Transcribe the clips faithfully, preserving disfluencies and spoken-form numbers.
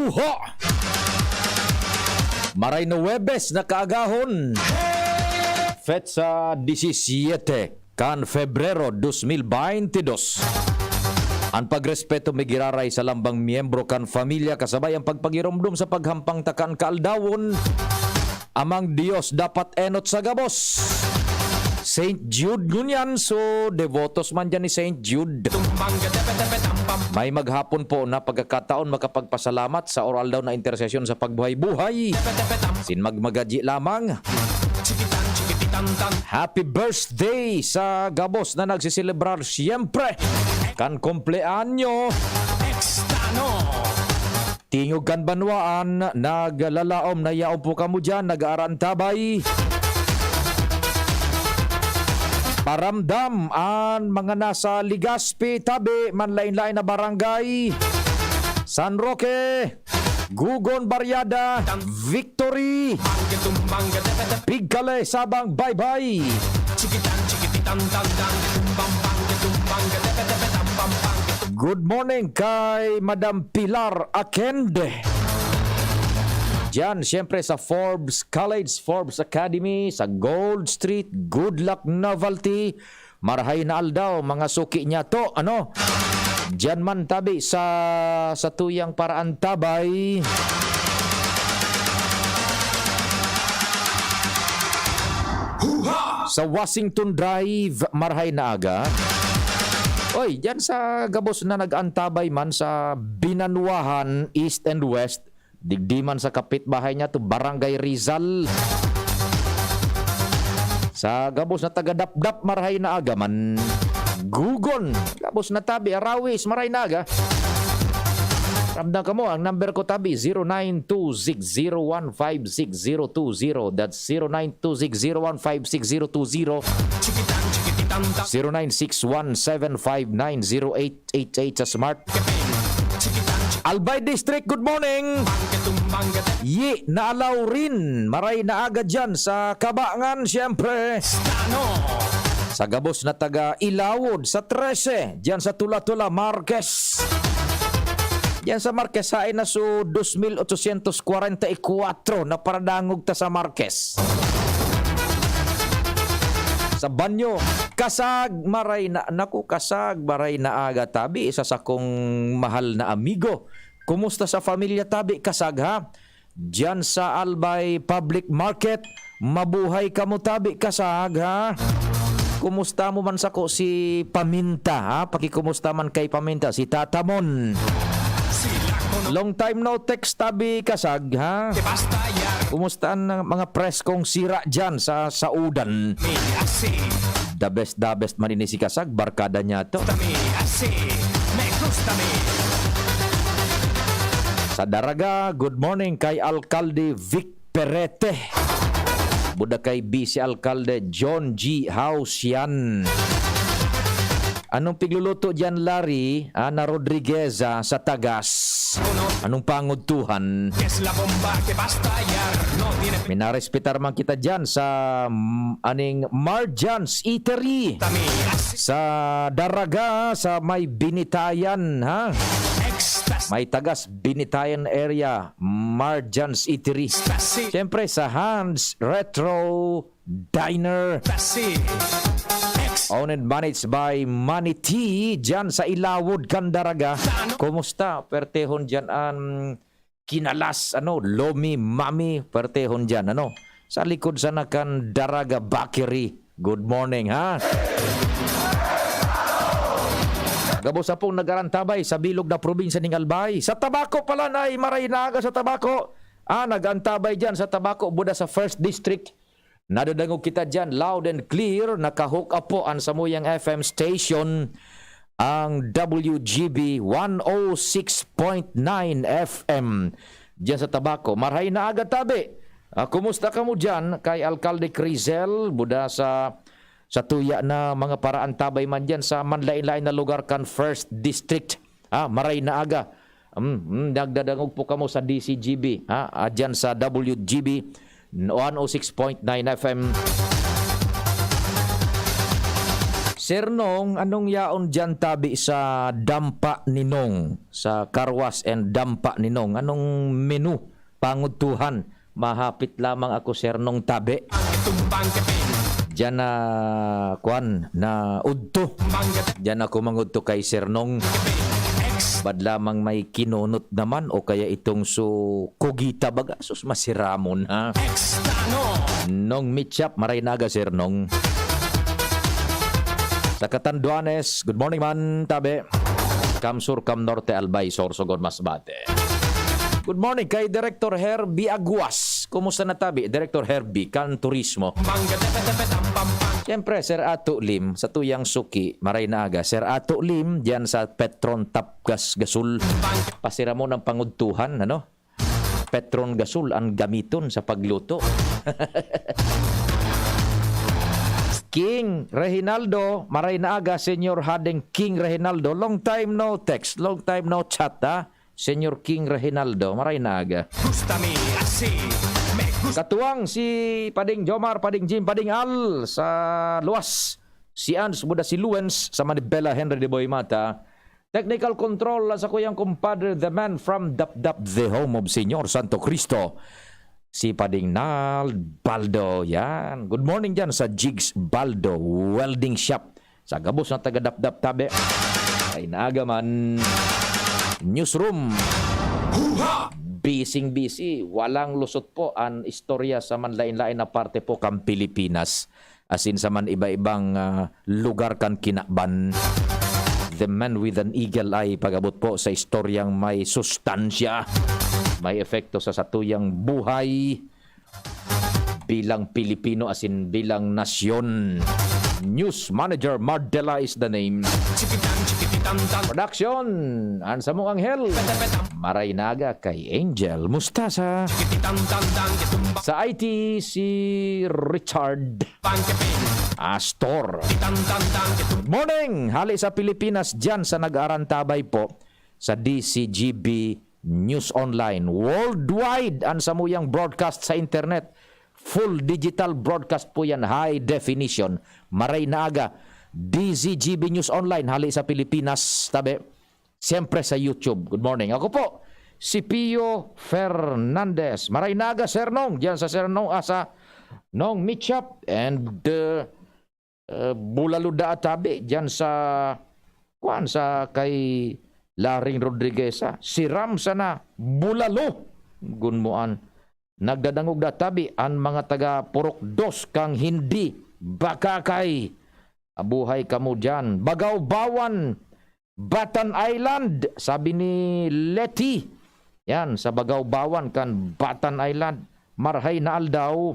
Ho! Maray na Huwebes na kaagahon. Petsa disisiete kan Febrero dos mil baynte dos. An pagrespeto may giraray sa lambang miyembro kan pamilya kasabay ang pagpagiromdom sa paghampang ta kan kaaldawon. Amang Dios dapat enot sa gabos. Saint Jude ngunyan, so devotos man dyan ni Saint Jude. May maghapon po na pagkakataon makapagpasalamat sa oral daw na intersesyon sa pagbuhay-buhay. Sin magmagadyi lamang. Happy birthday sa gabos na nagsiselebrar siyempre kan kumpleanyo. Tingog kan banwaan, naglalaom na yaon po kamo dyan, nag-aarantabay. Paramdam an mga nasa Legazpi, tabi, manlain-lain na barangay. San Roque, Gugon, Barriada, Victory, Pigkale, Sabang, Baybay. Good morning kay Madam Pilar Akende. Diyan, siyempre, sa Forbes College, Forbes Academy, sa Gold Street, Good Luck Novelty. Marahay na aldaw, mga suki niya to, ano? Diyan man tabi sa, sa tuyang paraantabay. Sa Washington Drive, marahay na aga. Oy, diyan sa gabos na nag-antabay man sa Binanwahan, East and West, digdi man sa kapitbahay niya to, Barangay Rizal. Sa gabos na taga-Dapdap, marahay na aga man. Gugon, gabos na tabi, Arawis, marahay na aga. Ramdam kamo, ang number ko tabi, zero nine two six zero one five six zero two zero. That's zero nine two six zero one five six zero two zero. Zero nine six one seven five nine zero eight eight eight sa Smart. Albay District, good morning. Yi, naalaw rin. Maray na aga dyan sa Kabangan, siyempre. Sa gabos na taga Ilawod, sa trese, dyan sa Tula-Tula, Marquez. Dyan sa Marquez, hain na so dos mil ochocientos kwarenta y kuwatro na paradangog ta sa Marquez. Sa Banyo, Kasag, maray na, naku, Kasag, maray na aga, tabi, isa sakong mahal na amigo. Kumusta sa pamilya, tabi, Kasag, ha? Diyan sa Albay Public Market, mabuhay kamo, tabi, Kasag, ha? Kumusta mo man sako si Paminta, ha? Pakikumusta man kay Paminta, si Tata Mon. Long time no text, tabi, Kasag, ha? Kumusta ang mga preskong sira dyan sa saudan? The best, the best man ini si Kasag, barkada niya to. Sa Daraga, good morning kay Alkalde Vic Perete. Buda kay Vice Alkalde John G House yan. Anong pigluluto diyan, Larry? Ana Rodrigueza sa Tagas. Anong pangudtuhan? Minarespetar man kita diyan sa, mm, aning Marjan's Eatery. Sa Daraga, sa may Binitayan, ha? May Tagas Binitayan area, Marjan's Eatery. Siyempre, sa Hans Retro Diner. Owned and managed by Manny T, dyan sa Ilawod, Candaraga. Kumusta? Pertehon dyan an kinalas, ano, Lomi Mami, pertehon dyan, ano? Sa likod sana kan Daraga Bakery. Good morning, ha? Gabos sa pong nagarantabay sa bilog na probinsya ning Albay. Sa Tabaco pala, nay, maray na aga sa Tabaco. Ah, nag-antabay dyan sa Tabaco, buda sa First District. Nadadangog kita dyan, loud and clear. Naka-hook up po ang samuyang F M station, ang W G B one oh six point nine F M. Diyan sa Tabaco. Marhay na aga, tabi. Ah, kumusta kamo dyan kay Alkalde Crisel? Buda sa, sa tuya na mga paraantabay man dyan sa manlain-lain na lugar kan First District. Ah, maray na aga. Mm, mm, nagdadangog po kamo sa D C G B, ha? Ah, dyan sa W G B one oh six point nine F M. Sir Nong, anong yaon diyan tabi sa Dampa ni Nong? Sa Carwas and Dampa ni Nong? Anong menu? Pangudtuhan. Mahapit lamang ako, Sir Nong, tabi. Diyan na, kwan, na udto. Diyan ako mangudto kay Sir Nong. Bad lamang may kinunot naman o kaya itong su kugita baga. Sus, masiramon, ha? Nong Mitchap, maray na aga, Sir Nong. Sa Catanduanes, good morning man, tabi. Kam Sur, Kam Norte, Albay, Sorsogon, Masbate. Good morning kay Director Herbie Aguas. Kumusta na, tabi? Director Herbie, kan Turismo. Siyempre, Sir Ato Lim, sa tuyang suki, maray na aga. Sir Ato Lim, diyan sa Petron Tapgas Gasol. Pasiramon ang pangudtuhan, ano? Petron Gasol ang gamiton sa pagluto. King Reginaldo, maray na aga, Senyor Hadeng King Reginaldo. Long time no text, long time no chat, ha? Senyor King Reginaldo, maray na aga. Gusta mi asi, me gusta. Katuwang si Pading Jomar, Pading Jim, Pading Al sa luwas. Si Ans, buda si Luens, sa Manibela, Henry de Boy Mata. Technical control, sa kuyang kumpadre, the man from Dapdap, the home of Senyor Santo Cristo. Si Pading Nal Baldo, yan. Good morning dyan sa Jigs Baldo Welding Shop. Sa gabos na taga Dapdap, tabi. Ay naaga man. Newsroom. Bising-bisi, walang lusot po an istorya sa manlain-lain na parte po kan Pilipinas. Asin sa man iba-ibang, ah, lugar kan kinaban. The Man with an Eagle Eye, pag-abot po sa istoryang may sustansya, may epekto sa satuyang buhay bilang Pilipino asin bilang nasyon. News Manager Mardela is the name. Production, an samong anghel. Maray na aga kay Angel Mustasa. Sa I T, si Richard Astor. Good morning! Hali sa Pilipinas, dyan sa nag-aarantabay po sa D Z G B News Online. Worldwide an samuyang broadcast sa internet. Full digital broadcast po yan, high definition. Maray na aga, D Z G B News Online, hali sa Pilipinas, tabi. Siyempre sa YouTube. Good morning. Ako po, si Pio Fernandez. Maray na aga, Sir Nong. Diyan sa Sir Nong, ah, sa Nong Mitchap and, uh, uh, Bulalo da Atabe. Diyan sa, kuan, sa kay Laring Rodriguez, ah. Si Ram sana, Bulalo. Gunmoan. Nagdadangog da tabi an mga taga Purok Dos kang hindi bakakay. Abuhay kamo diyan. Bagawbawan, Batan Island, sabi ni Leti. Yan, sa Bagawbawan kan Batan Island. Marhay na aldaw.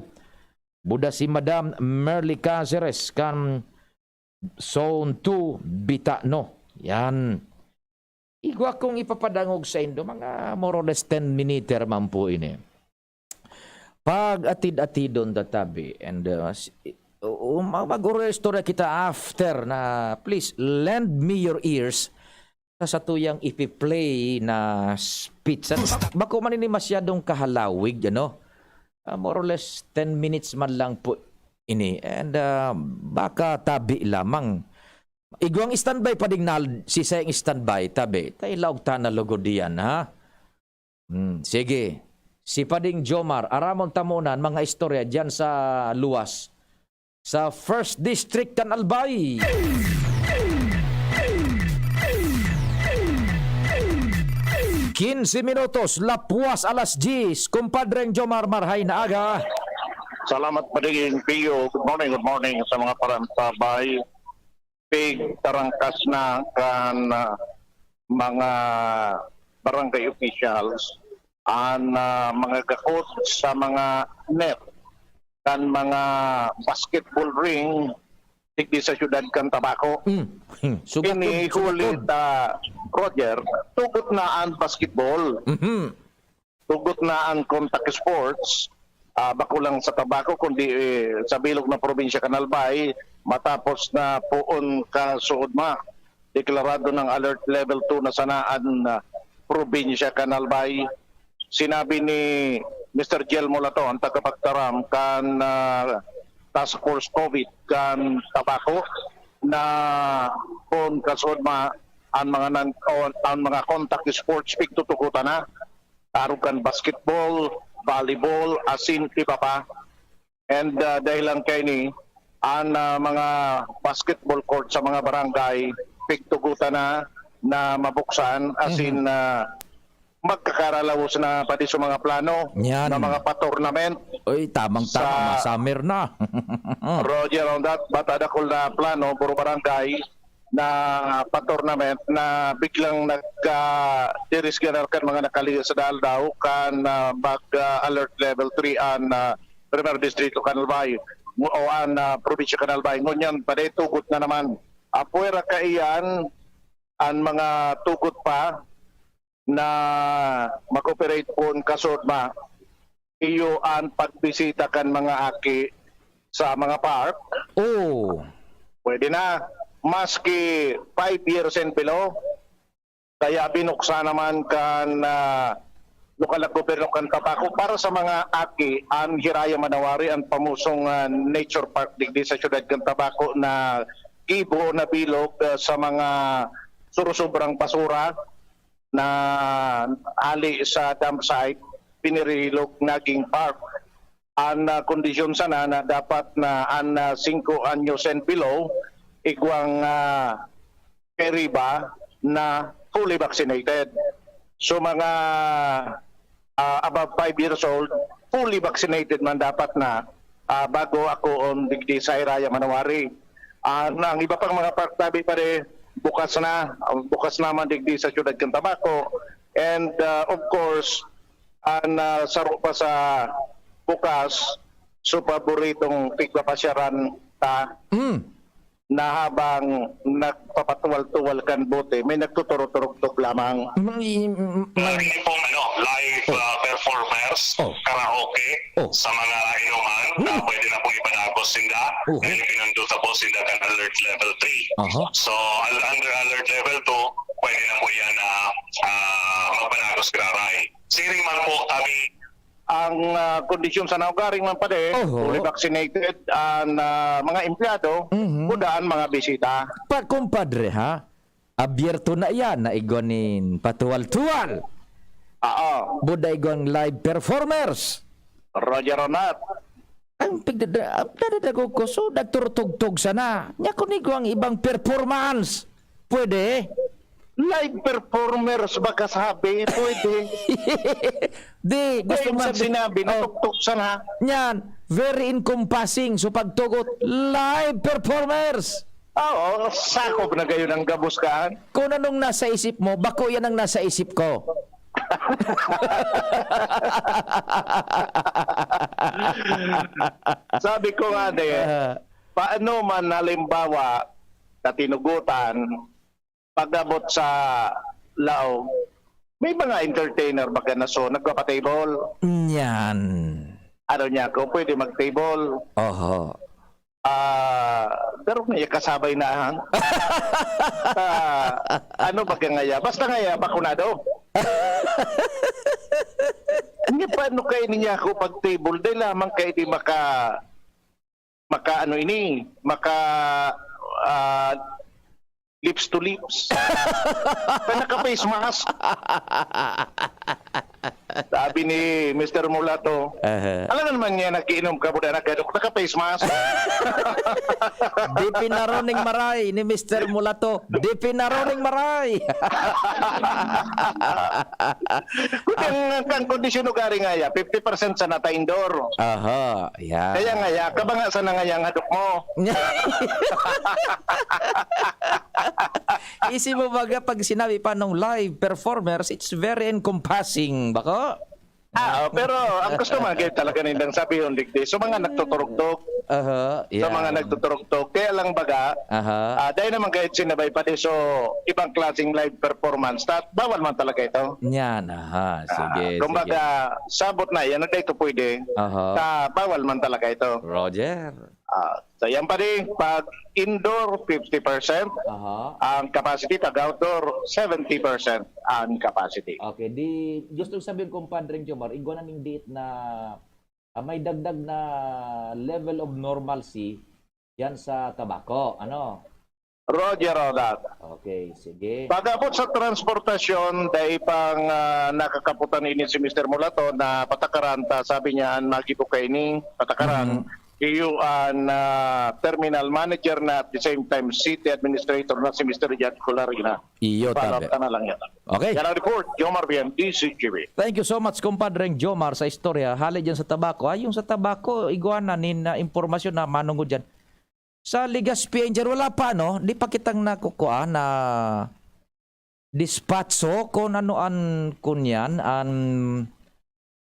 Buda si Madam Merly Caceres kan Zone two, Bitano. Yan. Igwa kong ipapadangog saindo, mga more or less ten minute man po ini. Pag-atid-atidon ta tabi, and, uh, s-, o, o, ma-, mag-istorya kita after na, please, lend me your ears sa satuyang ipi-play na speech. Sa, bako man ini masyadong kahalawig, ano? Ah, more or less ten minutes man lang po ini. And, ah, baka tabi lamang. Igwang standby pa ding nal-, si Seng standby, tabi. Tay laog ta na lugod diyan, ha? Hmm, sige. Si Pading Jomar, aramon ta muna an mga istorya diyan sa luwas. Sa First District kan Albay. Quince minutos, lapwas alas diyes. Kumpadreng Jomar, marhay na aga. Salamat, Pading Pio. Good morning, good morning sa mga parantabay. Pig tarangkas na kan, ah, mga barangay officials an, ah, mga gakod sa mga net kan mga basketball ring digdi sa siyudad kan Tabaco. Mm. Sugat Ini pod, sugat huli pod. Ta, Roger, tugot na an basketball. Mhm. Tugot na an contact sports, ah, bako lang sa Tabaco, kundi, eh, sa bilog na probinsya kan Albay, matapos na poon kasuodma, deklarado ng alert level two na sana an, ah, probinsya kan Albay. Sinabi ni Mister Jelmo Lato, ang tagapagtaram kan, ah, Task Force COVID kan Tabaco, na poon kasod ma-, ang mga nan-, o ang mga contact sports pigtutugotan na. Arog kan basketball, volleyball, asin iba pa. And, ah, dahil lang kaini, ang, ah, mga basketball court sa mga barangay pigtugotan na, na mabuksan, asin, Mhm. ah, magkakaralawos na pati sa mga plano Yan. na mga pa-tournament. Uy, tamang-tama, Sa ma-summer na. Roger, on that, bata dakul na plano, puro barangay na pa-tournament na biglang nagka-, diris ganar kan mga nakaliya sa Daldao kan, ah, mag, ah, alert level three an, ah, Primer Distrito kan Albay o an, ah, Probinsya kan Albay. Ngunyan, paday tugot na naman. Apwera kaiyan, an mga tugot pa na mag-operate poon kasod ma, iyo an pagbisita kan mga aki sa mga park. Oh. Pwede na, maski five years and below. Kaya binuksan naman kan, ah, lokal na gobyerno kan Tabaco para sa mga aki an Hiraya Manawari, an pamosong, ah, nature park digdi sa siyudad kan Tabaco na gibo o nabilog, ah, sa mga surusobrang basura na hali sa dump site, pinirilog naging park. An, ah, kondisyon sana na dapat na an, ah, singko anyos and below, igwang, ah, kairiba na fully vaccinated. So, mga, ah, above five years old, fully vaccinated man dapat na, ah, bago ako on digdi sa Hiraya Manawari. Ah, na ang iba pang mga park tabi pa rin, bukas na, bukas naman digdi sa siyudad kan Tabaco. And, ah, of course, an, ah, saro pa sa bukas, so paboritong tigpapasyaran ta Mm. na habang nagpapatuwal-tuwal kan bote, may nagtuturog-turugtog lamang. May, may Meron pong, ano, live, Oh. ah, performers, Oh. karaoke, Oh. sa mga inuman na Hmm. pwede na pong ipanagos sinda Oho. dahil pinunduta po sinda kan alert level three. Aha. So, al-, under alert level two, pwede na po yan na, ah, magpanagos graray. Siring man po kami. Ang, ah, kondisyon sa naugaring man padi, Oho. fully vaccinated, ang, ah, mga empleyado, Mhm. kuda ang mga bisita. Pa, kumpadre, ha? Abierto na iyan na igwa nin patuwal-tuwal. Oo. Buda igwang live performers. Roger Ronat. Ang pigdada-, ang dadadagog ko, so nagturutugtog sana. Nya kun igwang ibang performance, pwede? Live performers ba kasabi? Pwede. Di, gusto Dahil mo man sabi-, sinabi, oh. Natuktok sana. Yan, very encompassing. So pagtugot, live performers. Oo, sakop na gayon ang gabos kaan. Kung anong nasa isip mo, bako yan ang nasa isip ko. Sabi ko nga, de, Ah. paano man halimbawa, katinugutan, pag-abot sa laog, may mga entertainer baga na so, nagpapa-table. Yan. Ano niya, kung pwede mag-table. Oho. Ah, pero may kasabay na ang, ah, ano ba ka ngaya? Basta ngaya, bakunado. Hindi pa, ano kayo niya ako pag-table? Dahil lamang kayo di maka, maka ano ini, maka, ah, lips to lips. Kaya naka-face mask. Sabi ni Mister Mulato, Aha. "Alangan man niya nagiinom ka, buda na gadok, naka-face mask." Di pinaro ning maray ni Mister Mulato. Di pinaro ning maray. Kung ang, ang kondisyon ugari nga ya, fifty percent sa nata indoor. Aha, yan. Kaya nga ya, kabanga sa nangayang hadok mo. Isi mo baga pag sinabi pa nung live performers, it's very encompassing, bako? Ah, oh, pero ang gusto man kayo talaga nilang sabihon, digdi, sa mga nagtuturugtog. Aha, Sa mga yeah. nagtuturugtog. Kaya lang baga, Aha. ah, dahil naman kayo sinabay pati so ibang klaseng live performance, tat-, bawal man talaga ito. Yan, aha. Sige, Ah, kumbaga, sige. sabot na yan, hindi ito pwede. Aha. Ta-, bawal man talaga ito. Roger. Ah, so yan pa rin, pag indoor, fifty percent Aha. ang capacity, pag outdoor, seventy percent ang capacity. Okay, di, gusto ko sabihin, Compadre Jomar, igwa na ning date na, ah, may dagdag na level of normalcy yan sa Tabaco, ano? Roger Rodat. Okay, sige. Pag-abot sa transportasyon, dai pang ah, nakakaputan ini si Mister Mulato na patakaran ta, sabi niya, an magibo kaini patakaran, iyo an ah, terminal manager na at the same time city administrator na si Mister Jad Colarina. Iyo, Follow tabi. Up ka na lang yan. Okay. Yan ang report, Jomar Bien, D Z G B. Thank you so much, kumpadreng Jomar, sa istorya. Hali dyan sa Tabaco. Ay, yung sa Tabaco, iguana nin na impormasyon na manungod dyan. Sa Legazpi, Angel, wala pa, no? Di pa kitang nakukuha na dispatcho kung ano an kunyan, an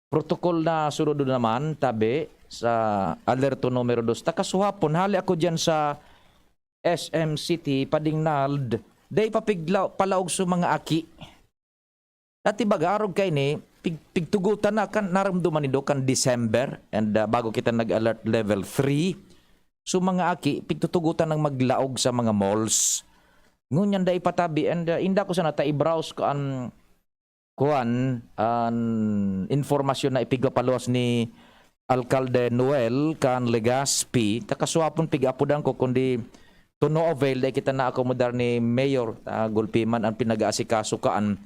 protocol na sunod naman, tabi, sa alerto numero dos. Takasuhapon, hali ako dyan sa S M City, Padingnald, day papigla, palaog sa mga aki. Dati baga, arog kaini, pig, pigtugutan na, kan, naramduman nindo kan December, and ah, bago kita nag-alert level three, so mga aki, pigtutugutan ng maglaog sa mga malls. Ngunyan da ipatabi, and ah, inda ko sana ta i-browse ko an, kuan, an informasyon na ipigpapaluwas ni Alkalde Noel kan Legazpi, takasuhapon pig-apodan ko, kundi to no avail, dai kita naakomodar ni Mayor, ah, gulpi man an pinag-aasikaso kaan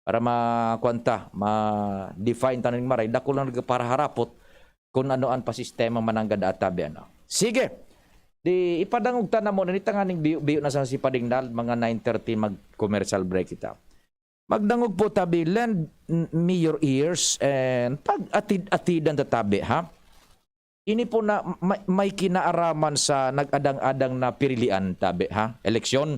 para ma-, kuwan ta, ma-define ta ning maray, dakul lang nagparaharapot kung ano an pasistema mananggad at tabi, ano. Sige, di ipadangog ta na muna ni tanganing biyo-biyo na sa si Padingnald, mga nine thirty mag-commercial break kita. Magdangog po tabi, lend n- me your ears and pag-atid-atidan ta tabi, ha? Ini po na may, may kinaaraman sa nag-adang-adang na pirilian tabi, ha? Eleksyon.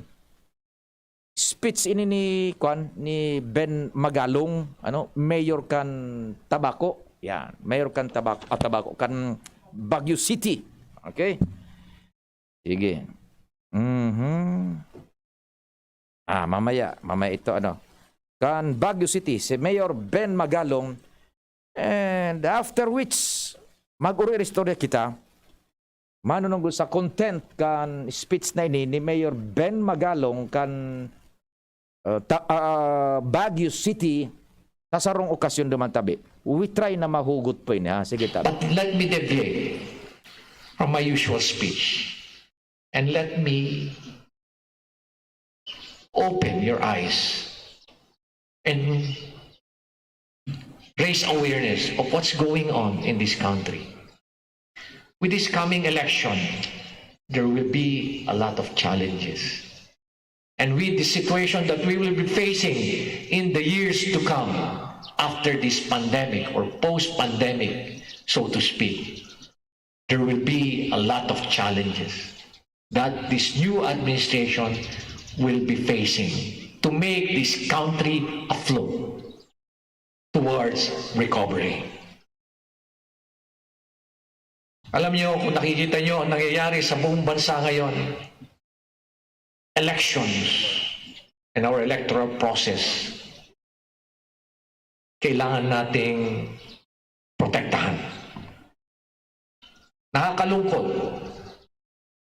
Speech ini ni, kwan, ni Ben Magalong, ano, mayor kan Tabaco. Yan, mayor kan Tabaco, ah, Tabaco, kan Baguio City. Okay? Sige. Mhm. Ah, mamaya, mamaya ito, ano. Kan Baguio City, si Mayor Ben Magalong. And after which, mag-uri-istorya kita. Manunungod sa content kan speech na ini ni Mayor Ben Magalong kan uh, ta- uh, Baguio City sa sarong okasyon duman tabi. We try na mahugot po ini, ha? Sige, tabi. But let me deviate from my usual speech and let me open your eyes and raise awareness of what's going on in this country. With this coming election, there will be a lot of challenges. And with the situation that we will be facing in the years to come, after this pandemic or post-pandemic, so to speak, there will be a lot of challenges that this new administration will be facing to make this country afloat towards recovery. Alam niyo, kung nakikita niyo ang nangyayari sa buong bansa ngayon, elections and our electoral process, kailangan nating protektahan. Nakakalungkot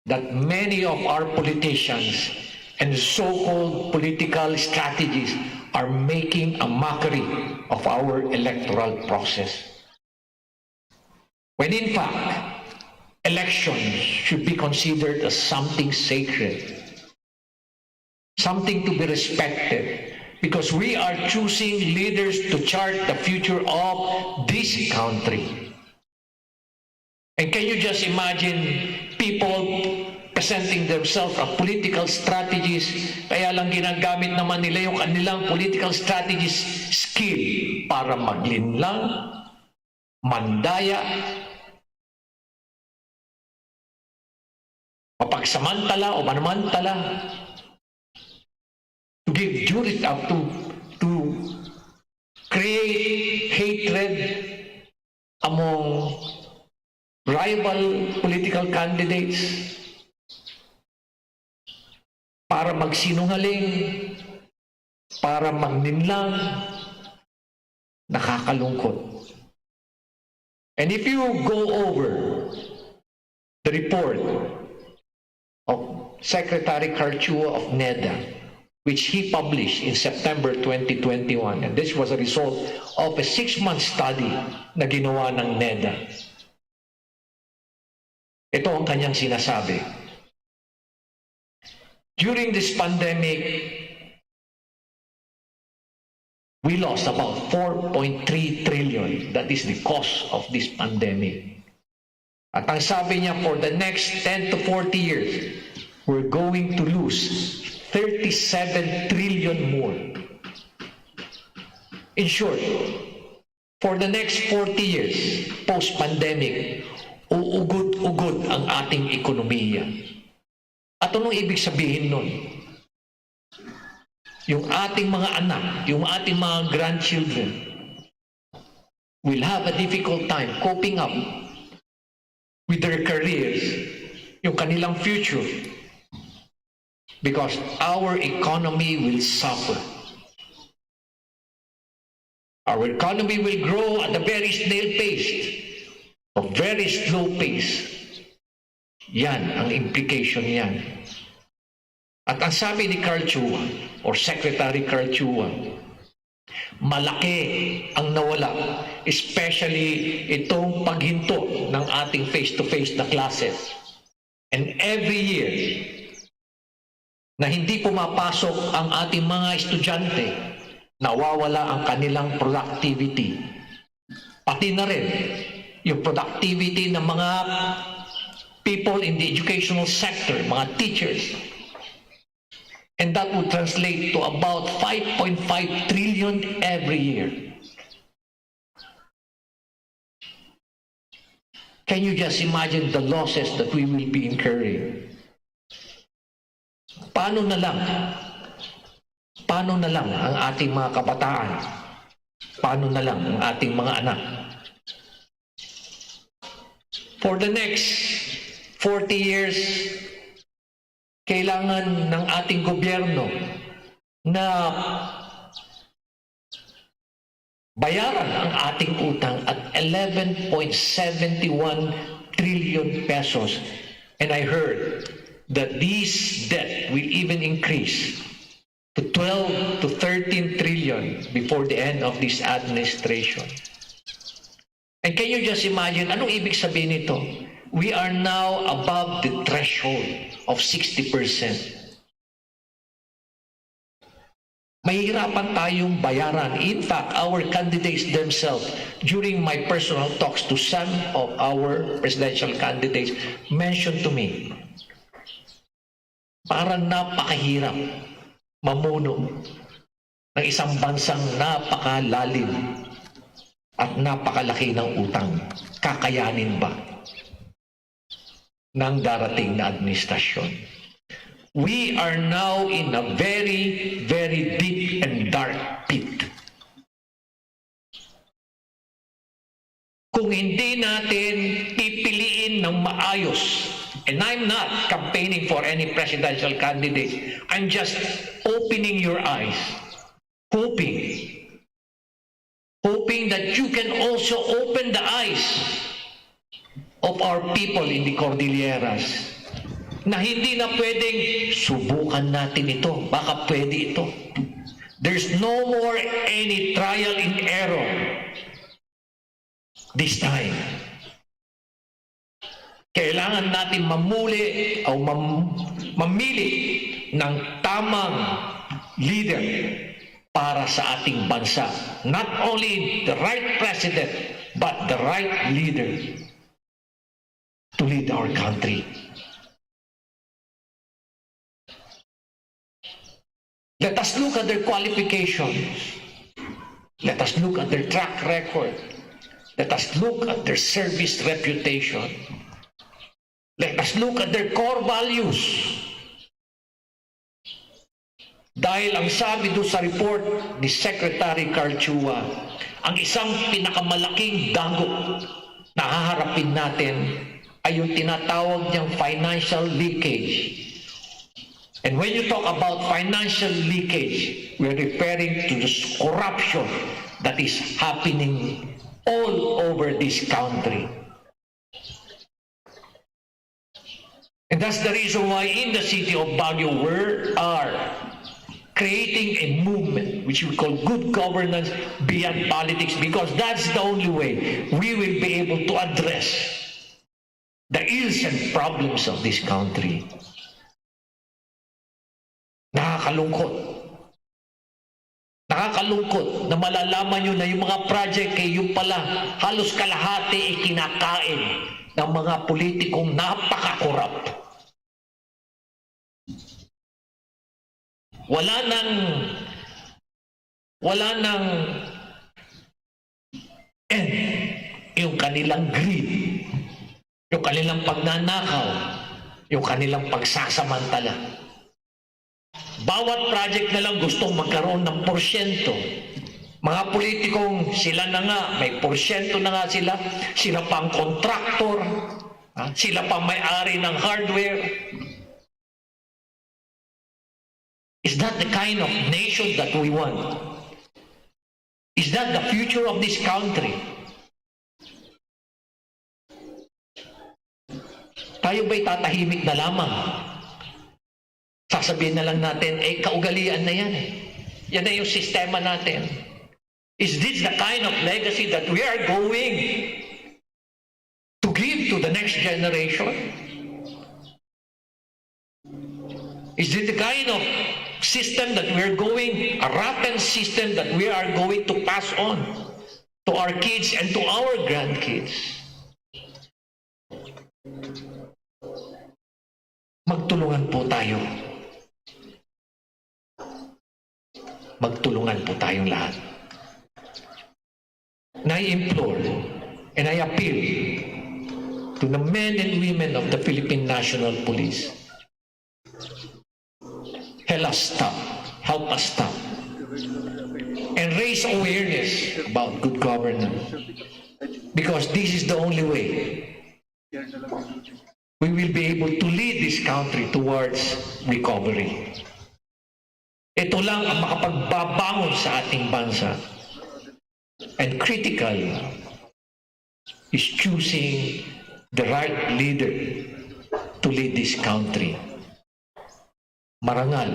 that many of our politicians and so-called political strategies are making a mockery of our electoral process. When in fact, elections should be considered as something sacred, something to be respected, because we are choosing leaders to chart the future of this country. And can you just imagine people presenting themselves as political strategists, kaya lang ginagamit naman nila yung kanilang political strategist skill para maglinlang, mandaya, mapagsamantala o manamantala, to give juris up to, to create hatred among rival political candidates para magsinungaling, para magninlang, nakakalungkot. And if you go over the report of Secretary Karchua of NEDA, which he published in September twenty twenty-one, and this was a result of a six-month study na ginawa ng NEDA. Ito ang kanyang sinasabi. During this pandemic, we lost about four point three trillion. That is the cost of this pandemic. At ang sabi niya, for the next ten to forty years, we're going to lose thirty-seven trillion more. In short, for the next forty years, post-pandemic, uugod-ugod ang ating ekonomiya. At anong ibig sabihin nun? Yung ating mga anak, yung ating mga grandchildren will have a difficult time coping up with their careers, yung kanilang future, because our economy will suffer. Our economy will grow at a very snail pace, a very slow pace. Yan ang implication niyan. At ang sabi ni Carl Chua, or Secretary Carl Chua, malaki ang nawala, especially itong paghinto ng ating face-to-face na classes. And every year na hindi pumapasok ang ating mga estudyante, nawawala ang kanilang productivity. Pati na rin yung productivity ng mga people in the educational sector, mga teachers. And that would translate to about five point five trillion every year. Can you just imagine the losses that we will be incurring? Paano na lang? Paano na lang ang ating mga kabataan? Paano na lang ang ating mga anak? For the next forty years, kailangan ng ating gobyerno na bayaran ang ating utang at eleven point seven one trillion pesos. And I heard that this debt will even increase to twelve to thirteen trillion before the end of this administration. And can you just imagine, anong ibig sabihin nito? We are now above the threshold of sixty percent. Mahihirapan tayong bayaran. In fact, our candidates themselves, during my personal talks to some of our presidential candidates, mentioned to me, parang napakahirap mamuno ng isang bansang napakalalim at napakalaki ng utang. Kakayanin ba ng darating na administrasyon? We are now in a very, very deep and dark pit. Kung hindi natin pipiliin ng maayos, and I'm not campaigning for any presidential candidate, I'm just opening your eyes, hoping, hoping that you can also open the eyes of our people in the Cordilleras, na hindi na pwedeng subukan natin ito, baka pwede ito. There's no more any trial and error this time. Kailangan natin mamuli o mam-, mamili ng tamang leader para sa ating bansa. Not only the right president, but the right leader to lead our country. Let us look at their qualifications. Let us look at their track record. Let us look at their service reputation. Let us look at their core values. Dahil ang sabi doon sa report ni Secretary Carl Chua, ang isang pinakamalaking dagok na haharapin natin ay yung tinatawag niyang financial leakage. And when you talk about financial leakage, we're referring to the corruption that is happening all over this country. And that's the reason why in the city of Baguio, we are creating a movement which we call good governance beyond politics, because that's the only way we will be able to address the ills and problems of this country. Nakakalungkot. Nakakalungkot na malalaman nyo na yung mga project, eh, yung pala, halos kalahati ikinakain ng mga politikong napakakorap. Wala nang, wala nang end yung kanilang greed, yung kanilang pagnanakaw, yung kanilang pagsasamantala. Bawat project na lang gustong magkaroon ng porsyento. Mga politikong sila na nga, may porsyento na nga sila, sila pa ang kontraktor, ha? Sila pa may-ari ng hardware. Is that the kind of nation that we want? Is that the future of this country? Tayo ba'y tatahimik na lamang? Sasabihin na lang natin, "Eh, kaugalian na yan eh. Yan na yung sistema natin." Is this the kind of legacy that we are going to give to the next generation? Is it the kind of system that we are going, a rotten system that we are going to pass on to our kids and to our grandkids? Magtulungan po tayo. Magtulungan po tayong lahat. And I implore and I appeal to the men and women of the Philippine National Police. Help us stop. Help us stop. And raise awareness about good governance. Because this is the only way we will be able to lead this country towards recovery. Ito lang ang makapagbabangon sa ating bansa. And critical is choosing the right leader to lead this country. Marangal.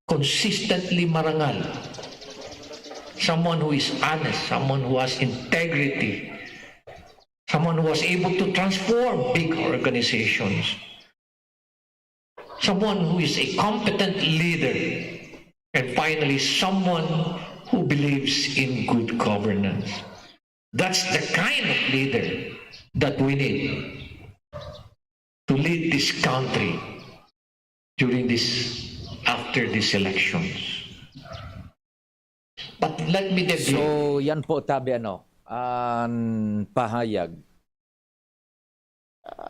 Consistently marangal. Someone who is honest, someone who has integrity, someone who was able to transform big organizations, someone who is a competent leader, and finally, someone who believes in good governance. That's the kind of leader that we need to lead this country during this, after these elections. But let me deviate. So, yan po, tabi, ano, an pahayag.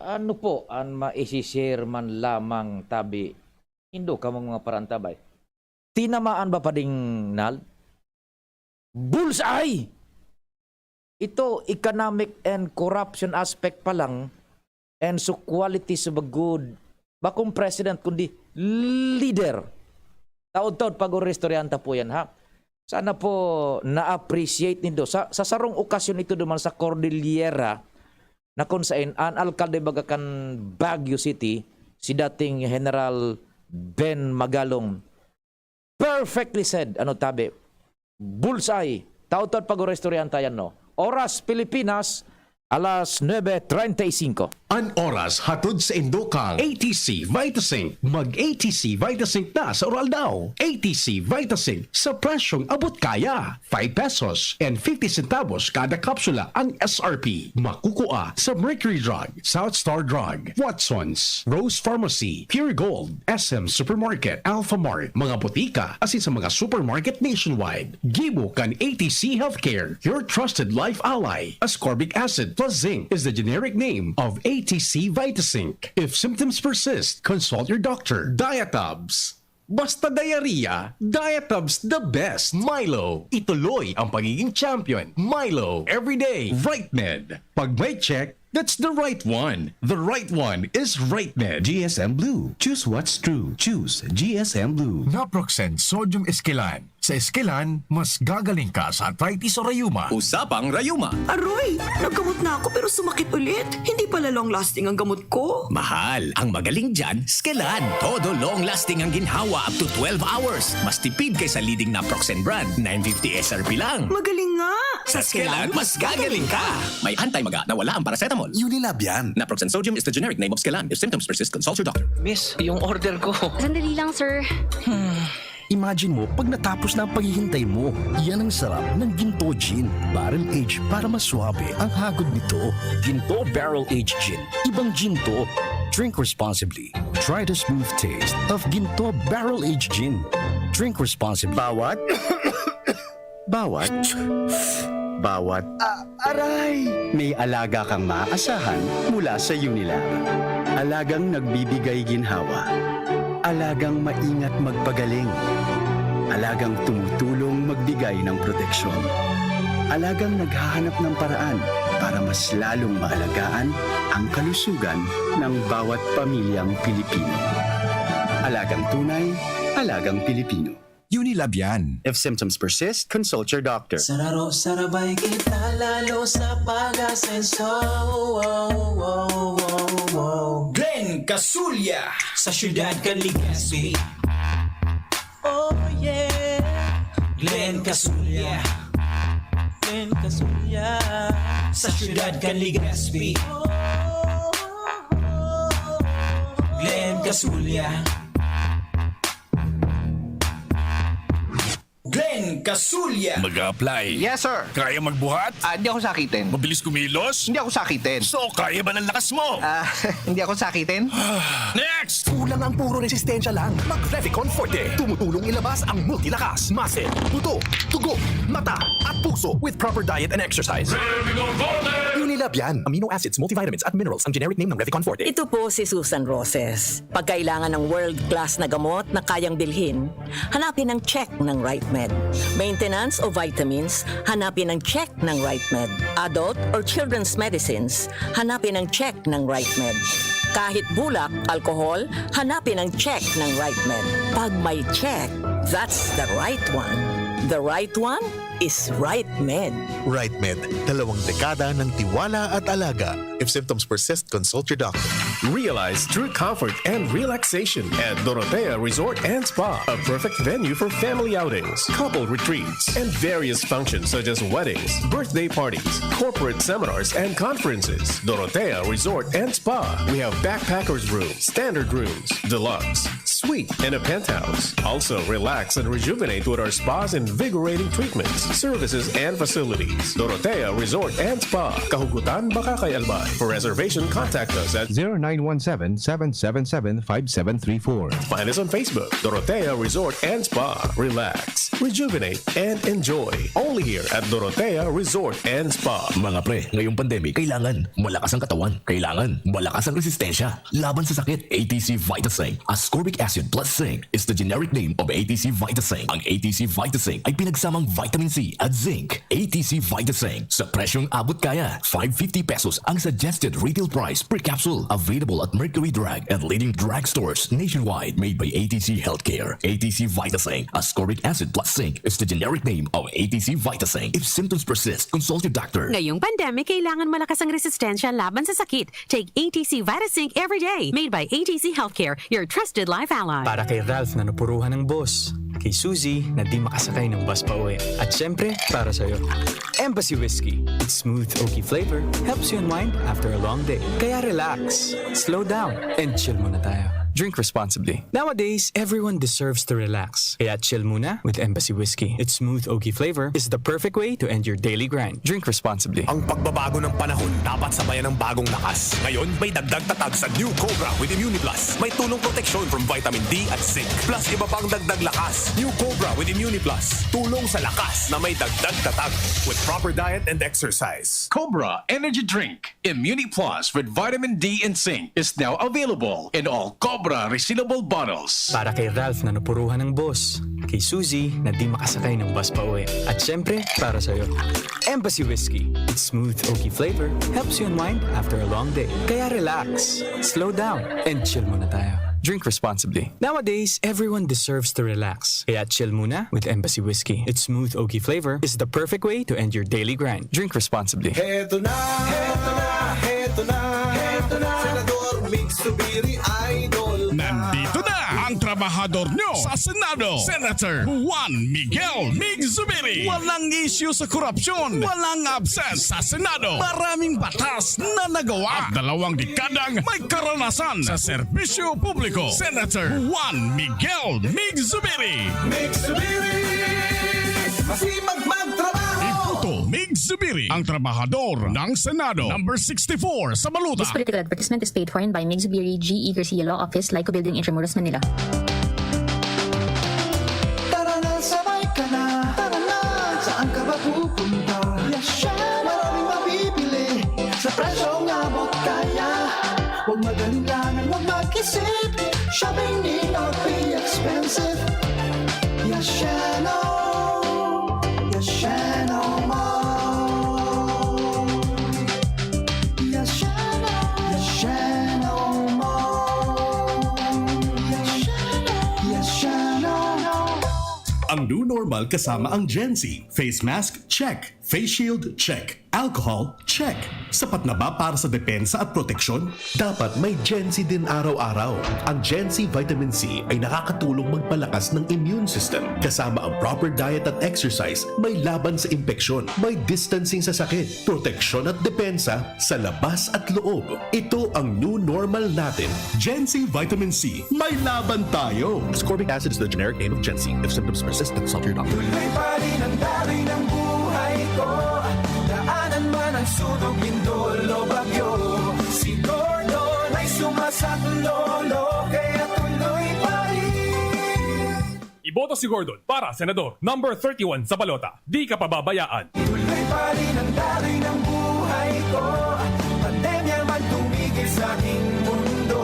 Ano po an maisi-share man lamang, tabi, indo ka mga paraantabay? Tinamaan ba pa ding nal? Bullseye! Ito, economic and corruption aspect pa lang, and so qualities of a good, bakong president, kundi leader. Taod-taod pag-oristoryahan ta po yan, ha? Sana po na-appreciate nindo. Sa, sa sarong okasyon ito duman sa Cordillera, na kung sain an alkalde baga kan Baguio City, si dating General Ben Magalong. Perfectly said, ano tabi? Bullseye. Taod-taod pag-oristoryahan ta yan, no? Oras Pilipinas, alas nuebe treinta y cinco. An oras hatod sa indo kan A T C Vitazinc. Mag A T C Vitazinc na sa Uraldaw. A T C Vitazinc sa presyong abot kaya. Five pesos and fifty centavos kada kapsula ang S R P. Makukua sa Mercury Drug, South Star Drug, Watsons, Rose Pharmacy, Pure Gold, S M Supermarket, Alphamart, mga botika, asin sa mga supermarket nationwide. Gibo kan A T C Healthcare, your trusted life ally. Ascorbic acid plus zinc is the generic name of A T C Vitazinc. If symptoms persist, consult your doctor. Diatabs. Basta diarrhea, Diatabs the best. Milo, ituloy ang pagiging champion. Milo, everyday. Right Med. Pag may check, that's the right one. The right one is Right Med. G S M Blue. Choose what's true. Choose G S M Blue. Naproxen Sodium Esquilan. Sa Esquilan, mas gagaling ka sa arthritis o rayuma. Usapang rayuma. Aroy! Naggamot na ako pero sumakit ulit. Hindi pala long-lasting ang gamot ko. Mahal. Ang magaling dyan, Skelan. Todo long-lasting ang ginhawa up to twelve hours. Mas tipid kaysa leading naproxen brand. Nine fifty S R P lang. Magaling nga! Sa Skelan, mas gagaling ka! May anti-maga na wala ang paracetamol. Unilab yan. Naproxen sodium is the generic name of Skelan. If symptoms persist, consult your doctor. Miss, yung order ko. Sandali lang, sir. Imagine mo, pag natapos na ang paghihintay mo, yan ang sarap ng Ginto Gin. Barrel aged para mas suabe ang hagod nito. Ginto Barrel Aged Gin. Ibang gin to. Drink responsibly. Try the smooth taste of Ginto Barrel Aged Gin. Drink responsibly. Bawat bawat bawat Aray! May alaga kang maaasahan mula sa Unilab. Alagang nagbibigay ginhawa. Alagang maingat magpagaling. Alagang tumutulong magbigay ng proteksyon. Alagang naghahanap ng paraan para mas lalong maalagaan ang kalusugan ng bawat pamilyang Pilipino. Alagang tunay, alagang Pilipino. Unilab yan. If symptoms persist, consult your doctor. Sararo, sarabay kita lalo sa pag-asenso. Wow, wow, wow, wow. Glenn Casulya. Sa siyudad kan Legazpi. Oh yeah. Glenn Casulya. Glenn Casulya. Sa siyudad kan Legazpi. Glenn Casulya. Glenn Casulya. Mag-a-apply. Yes, sir. Kaya magbuhat? Ah, di ako sakitin. Mabilis kumilos? Hindi ako sakitin. So, kaya ba ng lakas mo? Ah, hindi ako sakitin. Next! Kulang ang puro resistensya lang. Mag-Revicon Forte. Tumutulong ilabas ang multilakas, muscle, buto, dugo, mata, at puso with proper diet and exercise. Unilab yan. Amino acids, multivitamins, at minerals ang generic name ng Revicon Forte. Ito po si Susan Roses. Pag kailangan ng world-class na gamot na kayang bilhin, hanapin ang check ng RightMed. Maintenance o vitamins, hanapin ang check ng RightMed. Adult or children's medicines, hanapin ang check ng RightMed. Kahit bulak, alkohol, hanapin ang check ng RightMed. Pag may check, that's the right one. The right one is RightMed. RightMed, dalawang dekada ng tiwala at alaga. If symptoms persist, consult your doctor. Realize true comfort and relaxation at Dorotea Resort and Spa, a perfect venue for family outings, couple retreats, and various functions such as weddings, birthday parties, corporate seminars, and conferences. Dorotea Resort and Spa. We have backpackers room, standard rooms, deluxe, suite, and a penthouse. Also, relax and rejuvenate with our spa's invigorating treatments, services, and facilities. Dorotea Resort and Spa, Kahugutan, Bacacay, Albay. For reservation, contact us at zero nine one seven, seven seven seven, five seven three four. Find us on Facebook, Dorotea Resort and Spa. Relax, rejuvenate, and enjoy. Only here at Dorotea Resort and Spa. Mga pre, ngayong pandemic, kailangan malakas ang katawan. Kailangan malakas ang resistensya laban sa sakit. A T C Vitasing Ascorbic Acid Plus Zinc is the generic name of A T C Vitasing. Ang A T C Vitasing ay pinagsamang vitamin C at zinc. A T C Vitasing, sa presyong abot kaya, five fifty pesos ang suggested retail price per capsule. Available at Mercury Drug and leading drugstores nationwide. Made by A T C Healthcare. A T C Vitasing Ascorbic Acid Plus Zinc is the generic name of A T C Vitasing. If symptoms persist, consult your doctor. Ngayong pandemic, kailangan malakas ang resistensya laban sa sakit. Take A T C Vitasing every day. Made by A T C Healthcare, your trusted life ally. Para kay Ralph na napuruhan ng boss, kay Suzy na di makasakay ng bus pa uwi, at syempre, para sa'yo. Embassy Whiskey. Its smooth, oaky flavor helps you unwind after a long day. Kaya relax, slow down, and chill muna tayo. Drink responsibly. Nowadays, everyone deserves to relax. Kaya chill muna with Embassy Whiskey. Its smooth, oaky flavor is the perfect way to end your daily grind. Drink responsibly. Ang pagbabago ng panahon dapat sabayan ng bagong lakas. Ngayon, may dagdag tatag sa New Cobra with Immuniplus. May tulong proteksyon from vitamin D at zinc. Plus, iba pang dagdag lakas. New Cobra with Immuniplus. Tulong sa lakas na may dagdag tatag. With proper diet and exercise. Cobra Energy Drink. Immuniplus with vitamin D and zinc is now available in all Cobra resealable bottles. Para kay Ralph na napuruhan ng boss, kay Suzy na di makasakay ng bus pa uwi, at syempre, para sa'yo. Embassy Whiskey. Its smooth, oaky flavor helps you unwind after a long day. Kaya relax, slow down, and chill muna tayo. Drink responsibly. Nowadays, everyone deserves to relax. Kaya chill muna with Embassy Whiskey. Its smooth, oaky flavor is the perfect way to end your daily grind. Drink responsibly. Heto na, heto na, heto na, heto na. Senador Mig Zubiri, idol na. Nandito na ang trabahador nyo sa Senado, Senator Juan Miguel Mig Zubiri. Walang isyu sa korupsyon, walang absent sa Senado. Maraming batas na nagawa at dalawang dekadang may karanasan sa serbisyo publiko. Senator Juan Miguel Mig Zubiri. Mig Zubiri, masipag magtrabaho. Iboto Mig Zubiri, ang trabahador ng Senado. Number sixty-four sa balota. This political advertisement is paid for in by Mig Zubiri, G E Garcia Law Office, Lyco Building, Intramuros, Manila. Tara na, sabay ka na. Tara na, saan ka ba pupunta? Yasha! Maraming mabibili sa presyong abot kaya. Huwag mag-alinlangan, huwag mag-isip. Shopping need not be expensive. Yashano, Yashano Mall. Yashano, Yashano Mall. Yashano, Yashano. Ang new normal kasama ang Gen Z. Face mask, check. Face shield, check. Alcohol, check. Sapat na ba para sa depensa at proteksyon? Dapat may Gen Z din araw-araw. Ang Gen Z Vitamin C ay nakakatulong magpalakas ng immune system. Kasama ang proper diet at exercise, may laban sa impeksyon, may distancing sa sakit, proteksyon at depensa sa labas at loob. Ito ang new normal natin. Gen Z Vitamin C, may laban tayo! Ascorbic acid is the generic name of Gen Z. If symptoms persist, consult your doctor. Tuloy pa rin ang daloy ng buhay ko. Daanan man ang sunog, lindol o bagyo. Si Gordon ay sumasaklolo, kaya tuloy pa rin. Iboto si Gordon para senador, number thirty-one sa balota. Di ka pababayaan. Tuloy pa rin ang daloy ng buhay ko. Pandemya man tumigil sa aking mundo.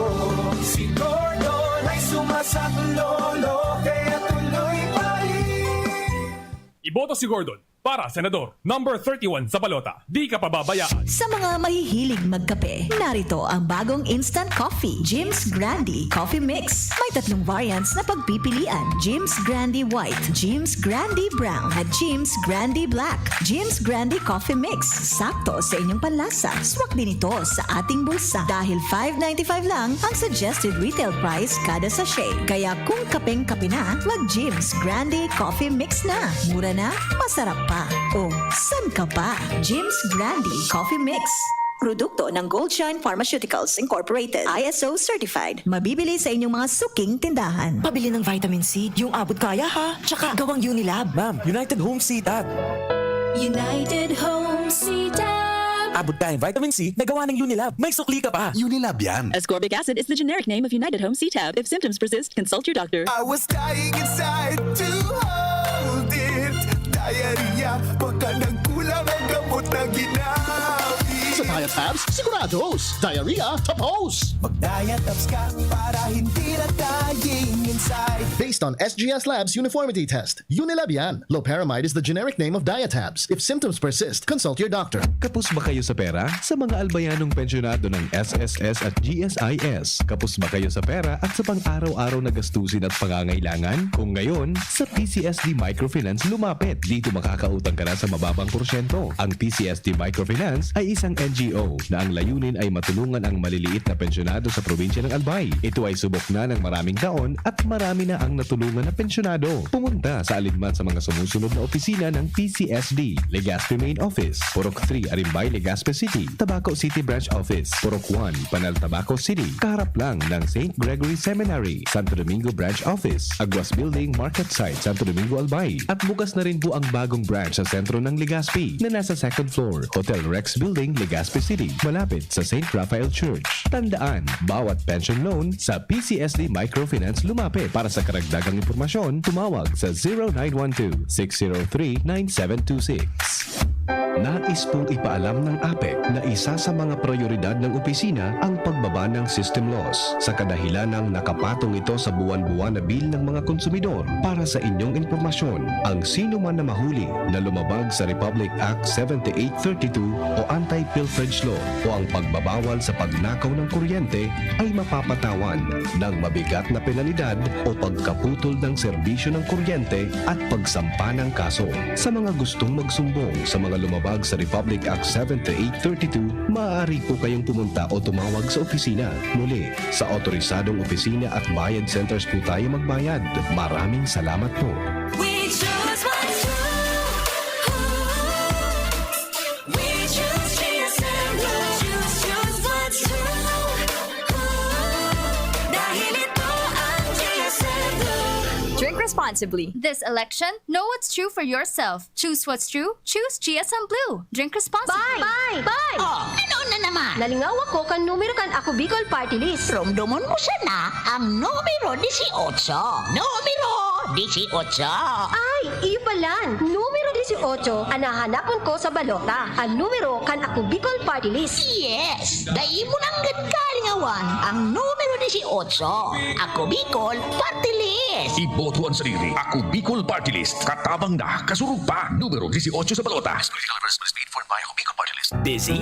Si Gordon ay sumasaklolo, kaya tuloy pa rin. Iboto si Gordon para senador, number thirty-one sa balota. Di ka pababayaan. Sa mga mahihilig magkape, narito ang bagong instant coffee, Jim's Grande Coffee Mix. May tatlong variants na pagpipilian, Jim's Grande White, Jim's Grande Brown, at Jim's Grande Black. Jim's Grande Coffee Mix, sakto sa inyong panlasa. Swak din ito sa ating bulsa dahil five ninety-five lang ang suggested retail price kada sachet. Kaya kung kapeng-kape na, mag Jim's Grande Coffee Mix na. Mura na, masarap pa. O, san ka pa? Jim's Grande Coffee Mix. Produkto ng Goldshine Pharmaceuticals Incorporated, I S O certified. Mabibili sa inyong mga suking tindahan. Pabili ng vitamin C, yung abot kaya ha, tsaka gawang Unilab. Ma'am, United Home C-Tab. United Home C-Tab. Abot kayang vitamin C na gawa ng Unilab. May sukli ka pa. Unilab yan. Ascorbic acid is the generic name of United Home C-Tab. If symptoms persist, consult your doctor. I was dying inside to hold it. Diarrhea, baka nagkulang ang gamot na ginamit. Sa Diatabs, sigurados. Diarrhea, tapos. Mag-Diatabs ka para hindi na dying inside. Based on S G S Labs uniformity test, Unilab yan. Loperamide is the generic name of Diatabs. If symptoms persist, consult your doctor. Kapos ba kayo sa pera? Sa mga albayanong pensyonado ng S S S at G S I S, kapos ba kayo sa pera at sa pang-araw-araw na gastusin at pangangailangan? Kung ngayon, sa P C S D Microfinance lumapit. Dito makakautang ka na sa mababang porsyento. Ang P C S D Microfinance ay isang N G O na ang layunin ay matulungan ang maliliit na pensyonado sa probinsya ng Albay. Ito ay subok na ng maraming taon at marami na ang natulungan na pensyonado. Pumunta sa alinman sa mga sumusunod na opisina ng P C S D: Legazpi Main Office, Purok three, Arimbay, Legazpi City; Tabaco City Branch Office, Purok one, Panal, Tabaco City, kaharap lang ng Saint Gregory Seminary; Santo Domingo Branch Office, Aguas Building, Market Site, Santo Domingo, Albay. At bukas na rin po ang bagong branch sa sentro ng Legazpi, na nasa second floor, Hotel Rex Building, Legazpi City, malapit sa Saint Raphael Church. Tandaan, bawat pension loan sa P C S D Microfinance lumapit. Para sa karagdagang impormasyon, tumawag sa zero nine one two, six zero three, nine seven two six. Nais pong ipaalam ng APEC na isa sa mga prioridad ng opisina ang pagbaba ng system loss, sa kadahilanang nakapatong ito sa buwan-buwan na bill ng mga konsumidor. Para sa inyong impormasyon, ang sino man na mahuli na lumabag sa Republic Act seventy-eight thirty-two o Anti-Pilferage Law o ang pagbabawal sa pagnakaw ng kuryente ay mapapatawan ng mabigat na penalidad o pagkaputol ng serbisyo ng kuryente at pagsampa ng kaso. Sa mga gustong magsumbong sa mga lumabag Pag sa Republic Act seven three eight thirty-two, maaari po kayong pumunta o tumawag sa opisina. Muli, sa otorisadong opisina at bayad centers po tayo magbayad. Maraming salamat po. We choose what's true. We choose G S M Blue. Choose, choose what's true. Dahil ito ang G S M Blue. Drink responsibly. This election, know what's true for yourself. Choose what's true. Choose G S M Blue. Drink responsibly. Bye! Bye! Bye! Oh, ano na naman? Nalingaw ako kan numero kan Ako Bicol Party List. Romdomon mo sana ang numero dieciocho. Numero dieciocho. Ay, iyo palan. Numero dieciocho an hahanapon ko sa balota. An numero kan Ako Bicol Party List. Yes! Dai mo nanggad kalingawan ang numero dieciocho. Ako Bicol Party List! Iboto an sadiri. Ako Bicol Party List. Katabang na, kasurog pa. Numero dieciocho sa balota. Political advertisement paid for by Ako Bicol Party List. Busy?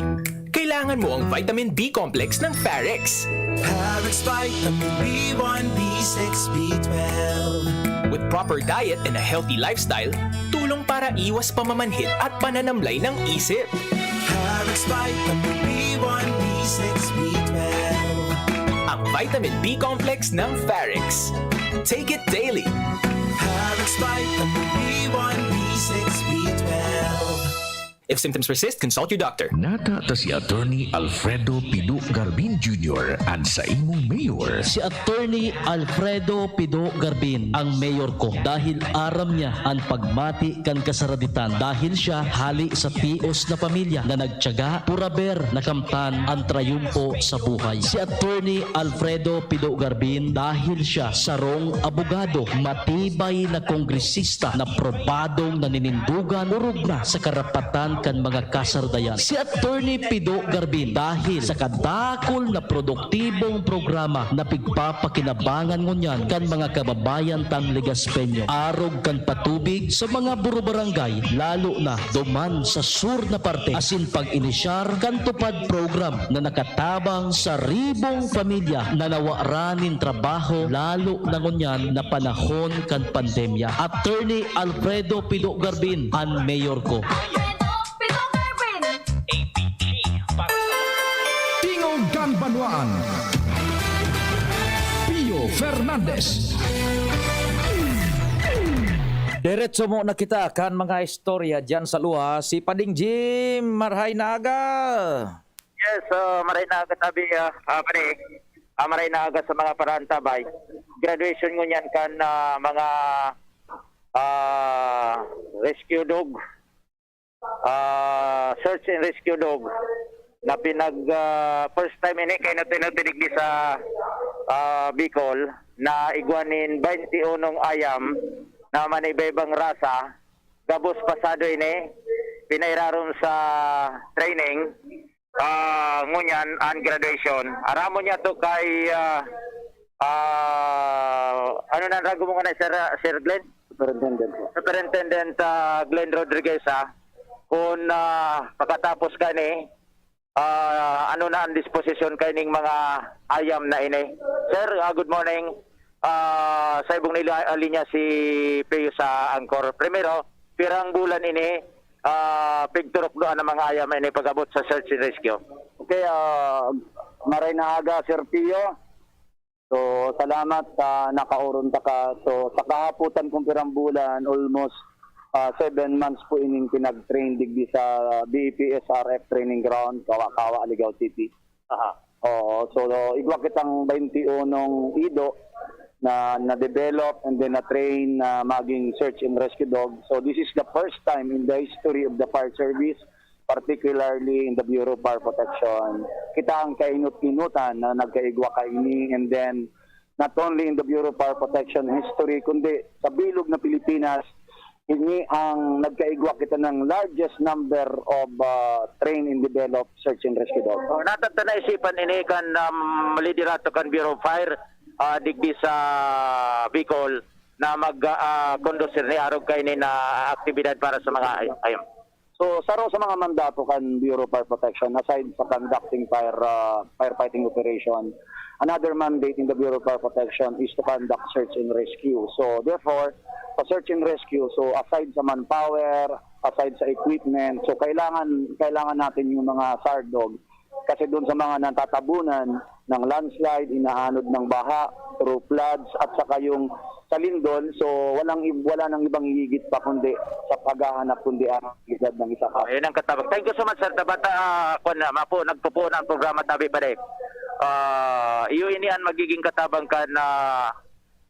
Kailangan mo ang vitamin B complex ng Farex. Parex Vitamin B one, B six, B twelve. With proper diet and a healthy lifestyle, tulong para iwas pamamanhid at pananamlay ng isip. Parex Vitamin B one, B six, B twelve. Ang vitamin B complex ng Farex. Take it daily. Parex Vitamin B one, B six, B twelve. If symptoms persist, consult your doctor. Nata ta si Attorney Alfredo Pido Garbin Junior, an saimong mayor. Si Attorney Alfredo Pido Garbin, ang mayor ko, dahil aram niya an pagmati kan kasaraditan, dahil siya hali sa tios na pamilya na nagtiyaga, puraber na kamtan an trayumpo sa buhay. Si Attorney Alfredo Pido Garbin, dahil siya sarong abogado, matibay na kongresista na probadong naninindugan, orog na sa karapatan kan mga kasaradayan. Si Attorney Pido Garbin, dahil sa kadakul na produktibong programa na pigpapakinabangan ngunyan kan mga kababayan tang Legazpeño, arog kan patubig sa mga burubarangay, lalo na duman sa sur na parte, asin pag-inisyar kan TUPAD program na nakatabang sa ribong pamilya na nawaran nin trabaho, lalo na ngunyan na panahon kan pandemya. Attorney Alfredo Pido Garbin, an mayor ko. Alfredo Pido Garbin! A P G para sa Tingog kan Banwaan. Pio Fernandez. Diretso mo na kita kan mga istorya diyan sa luwas. Si Pading Jim, marhay na aga. Yes, ah, marhay na aga tabi, ah, ah, pare. Ah, marhay na aga sa mga paraantabay. Graduation ngunyan kan, ah, mga, ah, rescue dog. Ah, search and rescue dog na pinag, ah, first time ini kay natin digdi sa, ah, Bicol na igwa nin twenty-one ayam na manibaybang rasa, gabos pasado ini, pinairarom sa training, ah, ngunyan an graduation. Aramon niya to kay, ah, ah, ano na ang rago mo nga na, Sir, ah, Sir Glenn? Superintendent po. Superintendent, ah, Glenn Rodriguez, ah, kung, ah, pagkatapos kani, ah, ano na ang disposisyon kaining mga ayam na ini? Sir, ah, good morning. Ah, sa ibong nila, ah, linya si Pio sa Angkor. Primero, pirang bulan ini, ah, pigturukdoan ang mga ayam na ini pag-abot sa search and rescue? Okay, ah, maray na aga, Sir Pio. So, salamat sa nakaoron ta ka. So, sa kahapotan kong pirang bulan, almost, ah, seven months po ining pinag-train digdi sa B E P S R F training ground, Kawa-Kawa, Ligao City. Aha. Oo, so, igwa kitang twenty-one ido na na-develop and then na-train na maging search and rescue dog. So, this is the first time in the history of the fire service, particularly in the Bureau of Fire Protection, kita ang kainot-inotan na nagkaigwa kaini, and then not only in the Bureau of Fire Protection history, kundi sa bilog na Pilipinas, ini ang nagkaigwa kita ng largest number of, ah, train and develop search and rescue dog. Oh, natatanaisipan ini kan, um, liderato kan Bureau of Fire, ah, digdi sa Bicol na mag, ah, conduce ni arog kaini na aktibidad para sa mga ay-, ayam. So, saro sa mga mandato kan Bureau of Fire Protection, aside sa conducting fire, ah, firefighting operation, another mandate in the Bureau of Fire Protection is to conduct search and rescue. So, therefore, sa search and rescue, so aside sa manpower, aside sa equipment. So, kailangan, kailangan natin yung mga SARDOG. Kasi doon sa mga natatabunan ng landslide, inaanod ng baha, through floods, at saka yung sa lindol, so walang ib-, wala nang ibang higit pa kundi sa paghahanap kundi ang kalidad ng isa ka. Ayun ang katabang. Thank you so much, Sir Tabata. Ah, kung, ah, mapo, nagpupuon ang programa, tabi pa rin. Ah, iyo ini ang magiging katabang kan, ah,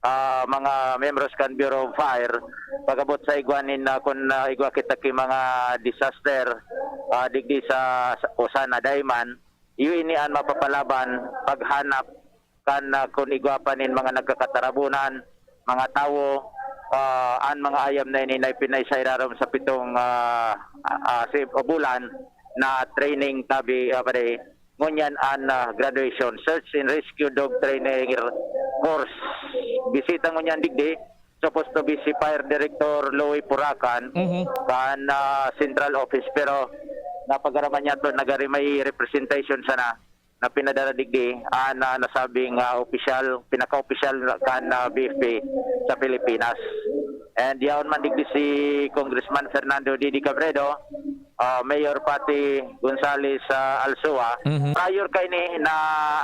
ah, mga membros kan Bureau of Fire. Pag-abot sa igwa nin, ah, kun, ah, igwa kita ki mga disaster, ah, digdi sa, sa, o sana dayman, iyo ini an mapapalaban, paghanap kan, ah, kun igwa pa nin mga nagkakatarabunan, mga tawo, ah, an mga ayam na ini na ipinay sa irarom sa pitong, ah, ah, si, bulan na training tabi, ah, pare, ngunyan an, ah, graduation, Search and Rescue Dog Trainer Course. Bisita ngunyan digdi, supposed to be si Fire Director Louie Puracan, Mhm. kan, ah, Central Office, pero napagaraman niya to, nagari may representation sana na pinadara digdi, ah, na nasabing, ah, opisyal, pinaka-opisyal kan, ah, B F P sa Pilipinas. And yaon man digdi si Congressman Fernando Didi Cabredo, ah, Mayor Patty Gonzales, ah, Alsua. Mhm. Prior kaini na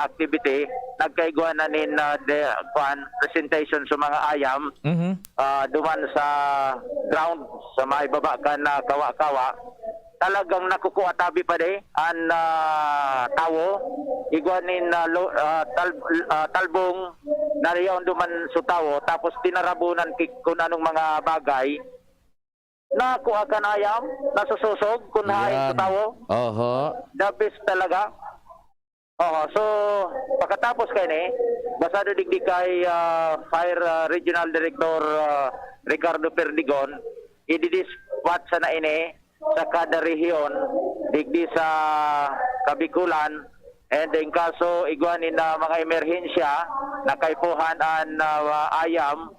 activity, nagkaigwa na nin, ah, de, kuan, presentation sa mga ayam, Mhm. ah, duman sa ground, sa may baba kan, ah, kawa-kawa. Talagang nakukua tabi pa di an, ah, tawo. Igwa nin, ah, lo, ah, tal, ah, talbong, nariyaon duman sa tawo, tapos tinarabunan ki, kun anong mga bagay. Nakua kan ayam, nasusosog, kun hain sa Yan. tawo. Oho. The best talaga. Oo, so, pagkatapos kaini, basado digdi kay, ah, Fire, ah, Regional Director, ah, Ricardo Perdigon, i-dispatch sana ini sa kada rehiyon, digdi sa Kabikulan, and in kaso igwa nin, ah, mga emerhensya, nakaipuhan an, ah, ayam,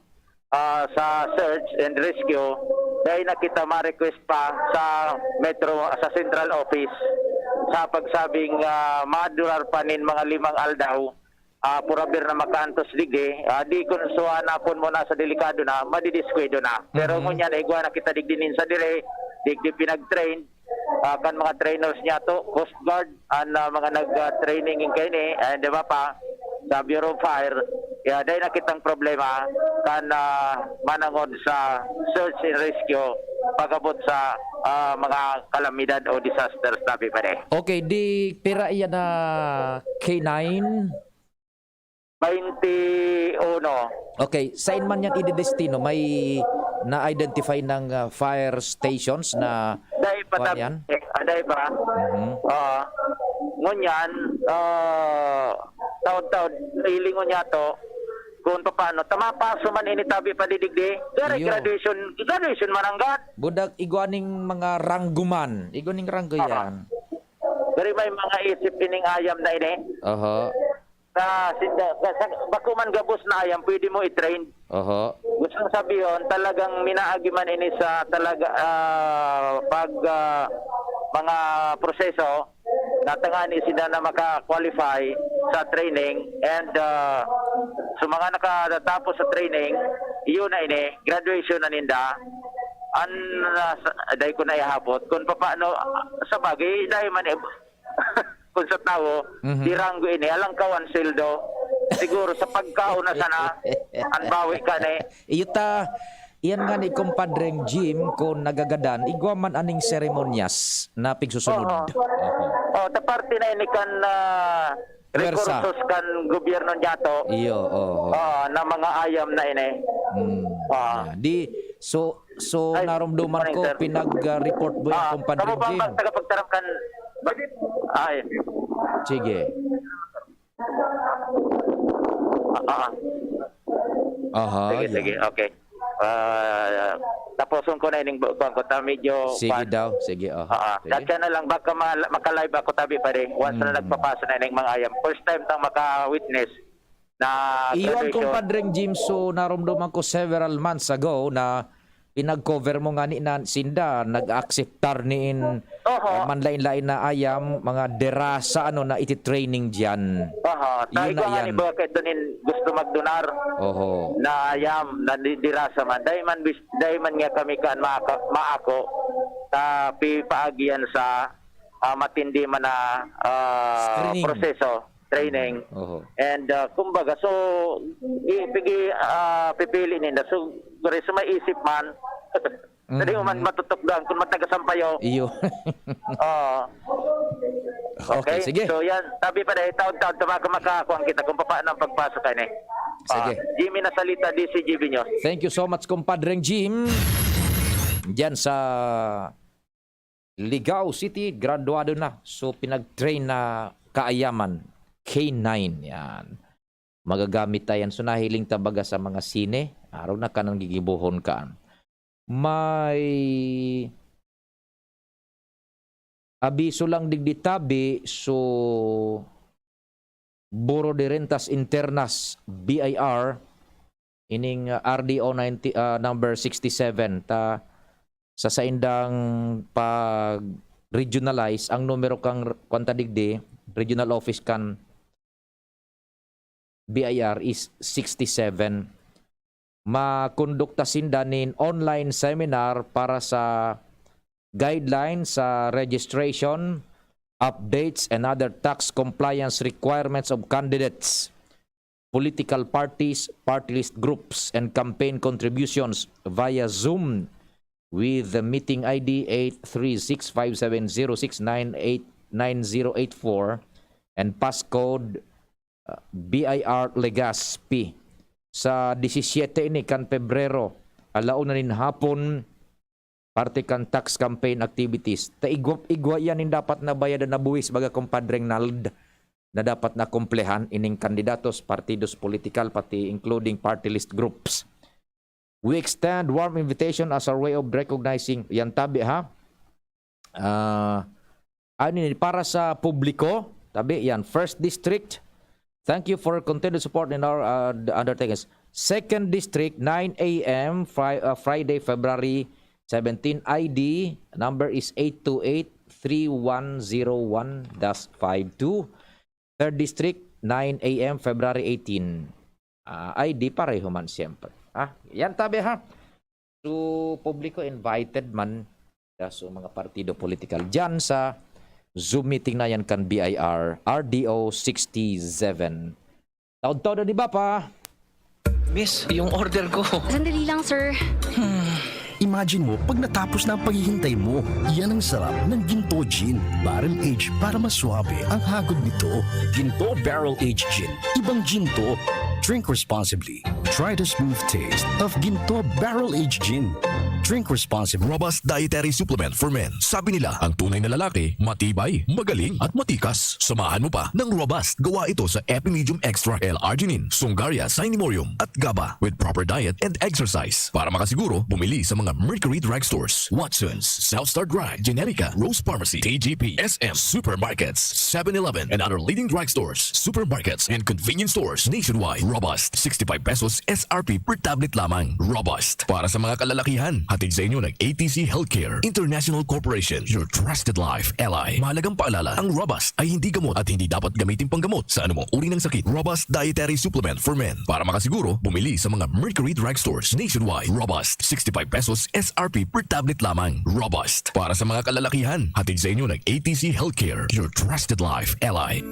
ah, sa search and rescue, dai na kita ma-request pa sa Metro, sa Central Office, sa pagsabing, ah, madurar pa nin mga limang aldaw, ah, purabir na makaantos digdi. Ah, di kun suhanapon mo na sa delikado na, madidiskuido na. Pero Mhm. ngunyan, igwa na kita digdi nin sa dire, digdi pinag-train, ah, kan mga trainers niya to, Coast Guard, an, ah, mga nag, ah, training in kaini, and di ba pa, sa Bureau of Fire, kaya dahil nakitang problema, kan, ah, manangod sa search and rescue, pag-abot sa, ah, mga kalamidad o disasters, tabi pa rin. Okay, di pira iyan na K nine? Bainti uno. Okay, sain man yan idedestino? May na-identify ng, ah, fire stations na Dai pa kuwan tab-, yan? eh, ah, dai pa. Mhm. Ah, ngunyan, ah, taon-taon, hilingon niya to, kung papaano, ta mapaso man ini tabi padidigdi, gari Iyo. graduation, graduation mananggad. Budak, igwa ning mga ranggo man. Igwa ning ranggo Aha. yan. Pero may mga isip ining ayam na ini. Oho. Sa, sa, sa, sa, bako man gabos na ayam, pwede mo i-train. Oho. Gusto kong sabihin, talagang minaagi man ini sa talaga, ah, pag, ah, mga proseso, na tangani sila na maka-qualify sa training and, ah, sa mga nakatatapos sa training, iyon na ini, graduation na ninda. An, ah, sa, dai ko na ihapot kung papaano, ah, sa bagay, dahil man, eh, kung sa tawo, Mhm. di ranggo ini, alang kawan sweldo. Siguro sa pagkaon na sana, ang bawi ka na eh. Iyo ta, iyan nga ni Compadreng Jim, kung nagagadan, igwa man aning seremonyas na pigsusunod. Oo. Oho. Oh, ta parte na ini kan, ah, Pwersa. rekursos kan gobyerno niya to. Iyo, oo. Oo, na mga ayam na ini. Mm. Ah. Yeah. Di, so, so, Ay, narumduman morning, ko, sir. pinag-report mo yung Ah, Compadre kamo ba ang Jim? Tagapagtarap kan, ay. Sige. Ah, ah. Aha, Sige, yeah. sige, okay. Ah, taposon ko na ining bu-, kuwan ko, ta medyo Sige kuwan. daw, sige, aha. Ah, ah. Sige. Datsa na lang, baka ma-, maka-live ako tabi pa rin. Once na Mm. nagpapasa na ining mga ayam. First time tang maka-witness na Iyon, graduation. Compadreng Jim, so narumduman ko several months ago na pinag-cover mo nga ni na sinda, nag-akseptar nin, Oho. eh, manlain-lain na ayam, mga derasa, ano, na iti-training diyan. Oho. Yun Ta na igwa nga yan. ni ba kay Tonin gusto magdonar Oho. na ayam, na di-, dirasa man. Dahil man bis-, dahil man nga kami kan maaka-, maako. Ah, pipaagi yan sa, ah, matindi man na, ah, Screening. proseso, training. Oho. And, ah, kumbaga, so, i-, pigi-, ah, pipili ninda. So, guri sa may isip man, dali mo man Mm. matutukdoan kung mataga Sampayo. Iyo. Oo. Okay, Okay, sige. So, yan. Sabi pa dahil taon-taon, tumaka makakuha kita kung paano ang pagpasok kayo, eh. Sige. Ah, Jimmy Nasalita, D C G B News. Thank you so much, kumpadreng Jim. Diyan sa Ligao City, graduado na. So, pinag-train na kaayaman, K nine, yan. Magagamit ta yan. So, nahiling ta baga sa mga sine, araw na ka nang gigibohon ka. May abiso lang digdi tabi, so, Bureau de Rentas Internas, B I R, ining, ah, R D O ninety, ah, number sixty-seven, ta sa saindang pag-regionalize, ang numero kan r-, kwan ta digdi, regional office kan B I R is sixty-seven. Makondukta sinda nin online seminar para sa guidelines sa registration, updates, and other tax compliance requirements of candidates, political parties, party list groups, and campaign contributions via Zoom with the meeting I D eight three six five seven zero six nine eight nine zero eight four and passcode, uh, B I R Legazpi. Sa disisiete ini kan Pebrero, ala una nin hapon, parte kan tax campaign activities. Ta igwa, igwa yan nin dapat na bayadan na buwis, baga, kumpadreng Nald, na dapat na kumplehan ining kandidatos, partidos politikal, pati including party list groups. We extend warm invitation as our way of recognizing, yan tabi ha, ah, ano yun, para sa publiko, tabi yan, First District, thank you for continued support in our, uh, undertakings. Second District, nine a m, Fri-, uh, Friday, February seventeen, I D number is eight two eight three one zero one dash five two. Third District, nine a m, February eighteen. Ah, I D pareho man siyempre. Ah, yan tabi ha. So, publiko invited man da so mga partido politikal diyan sa Zoom meeting na yan kan B I R, R D O sixty-seven. Taod-taod na, di ba, pa? Miss, yung order ko. Sandali lang, sir. Imagine mo, pag natapos na ang paghihintay mo, yan ang sarap ng Ginto Gin. Barrel aged para mas suabe ang hagod nito. Ginto Barrel Aged Gin. Ibang Ginto. Drink responsibly. Try the smooth taste of Ginto Barrel Aged Gin. Drink responsibly. Robust Dietary Supplement for Men. Sabi nila, ang tunay na lalaki, matibay, magaling, at matikas. Samahan mo pa ng Robust. Gawa ito sa Epimedium Extra, L-arginine, Sungaria, Cinemorium, at GABA. With proper diet and exercise. Para makasiguro, bumili sa mga Mercury Drugstores, Watson's, South Star Drug, Generica, Rose Pharmacy, T G P, S M, supermarkets, seven eleven, and other leading drugstores, supermarkets, and convenience stores nationwide. Robust, sixty-five pesos S R P per tablet lamang. Robust. Para sa mga kalalakihan, hatid sa inyo ng A T C Healthcare International Corporation, your trusted life ally. Mahalagang paalala, ang Robust ay hindi gamot at hindi dapat gamitin panggamot sa anumang uri ng sakit. Robust Dietary Supplement for Men. Para makasiguro, bumili sa mga Mercury Drugstores nationwide. Robust, sixty-five pesos S R P per tablet lamang. Robust. Para sa mga kalalakihan, hatid sa inyo ng A T C Healthcare, your trusted life ally.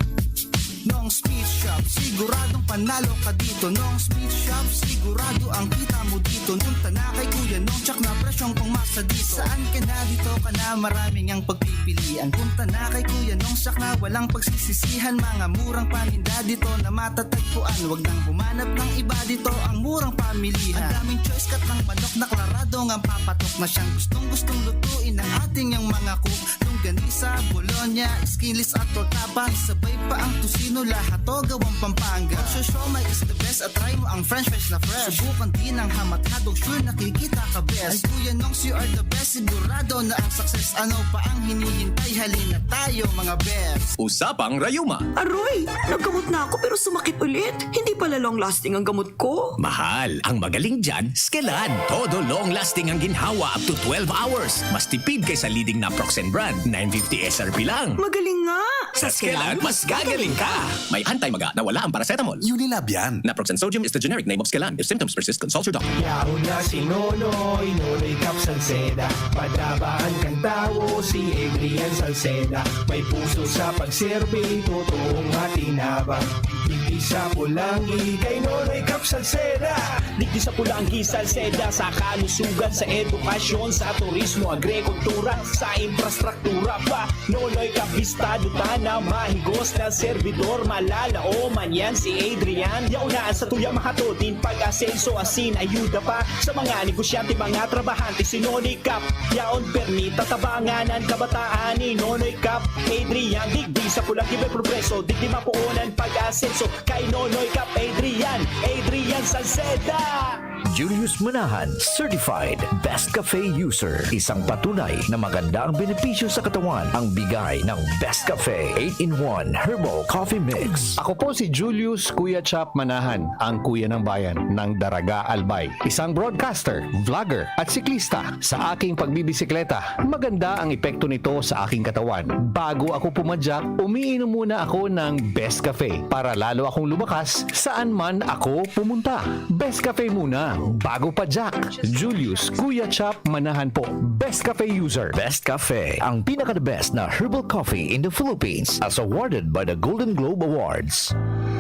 Nong's Meat Shop, siguradong panalo ka dito. Nong's Meat Shop, sigurado ang kita mo dito. Punta na kay Kuya Nong, tsak na presyong pang masadito. Saan ka na dito ka na, maraming ang pagpipilian. Punta na kay Kuya Nong, tsak na walang pagsisisihan. Mga murang paninda dito na matatagpuan. Wag nang humanap ng iba dito, ang murang pamilihan. Ang daming choice, cut ng manok na klaradong ang papatok na siyang gustong-gustong lutuin ng ating yang mga cook. Longganisa, bologna, skinless at torta pa. Sabay pa ang tocino, lahat to gawang Pampanga. Ang siomai is the best at try mo ang french fries na fresh. Subukan din ang ham at hotdog, sure nakikita ka best. Ay Kuya Nongs, you are the best. Sigurado na ang success. Ano pa ang hinihintay? Halina tayo, mga best. Usapang Rayuma. Aroy! Naggamot na ako pero sumakit ulit. Hindi pala long lasting ang gamot ko. Mahal, ang magaling dyan, Skelan. Todo long lasting ang ginhawa up to twelve hours. Mas tipid kaysa leading naproxen brand. nine fifty S R P lang. Magaling nga! Sa Skelan, mas gagaling ka! May anti-maga na wala ang paracetamol. Unilab yan. Naproxen sodium is the generic name of Skelan. If symptoms persist, consult your doctor. Yaon na si Nonoy, Nonoy Cap Salceda. Padabaan kan tawo si Adrian Salceda. May puso sa pagserbi, totoong matinabang. Digdi sa Pulanggi, kay Nonoy Cap Salceda. Digdi sa Pulanggi, Salceda, sa kalusugan, sa edukasyon, sa turismo, agrikultura, sa infrastruktura pa. Nonoy Cap, bistado ta na mahigos na servidor, malalaoman yan si Adrian. Yaon na ang satuya mahatod nin pag-asenso, asin ayuda pa sa mga negosyante, mga trabahante, si Nonoy Cap. Yaon permi tatabangan an kabataan ni Nonoy Cap. Adrian, digdi sa Pulanggi may progreso, digdi mapoon an pag-asenso. Kay Nonoy Cap, Adrian, Adrian Salceda. Julius Manahan, certified Best Cafe user. Isang patunay na maganda ang benepisyo sa katawan ang bigay ng Best Cafe eight-in-one Herbal Coffee Mix. Ako po si Julius Kuya Chap Manahan, ang kuya ng bayan ng Daraga, Albay. Isang broadcaster, vlogger, at siklista. Sa aking pagbibisikleta, maganda ang epekto nito sa aking katawan. Bago ako pumadyak, umiinom muna ako ng Best Cafe para lalo akong lumakas saan man ako pumunta. Best Cafe muna, bago padyak. Julius Kuya Chap Manahan po. Best Cafe user. Best Cafe, ang pinaka-the best na herbal coffee in the Philippines, as awarded by the Golden Globe Awards.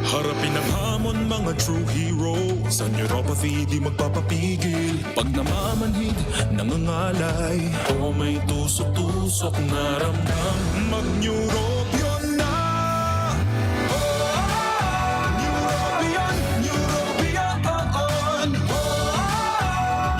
Harapin ang hamon, mga true heroes. Ang neuropathy di magpapapigil. Pag namamanhid, nangangalay, o may tusok-tusok na ramdam, mag-Neurobion na! Neurobion, Neurobion, on!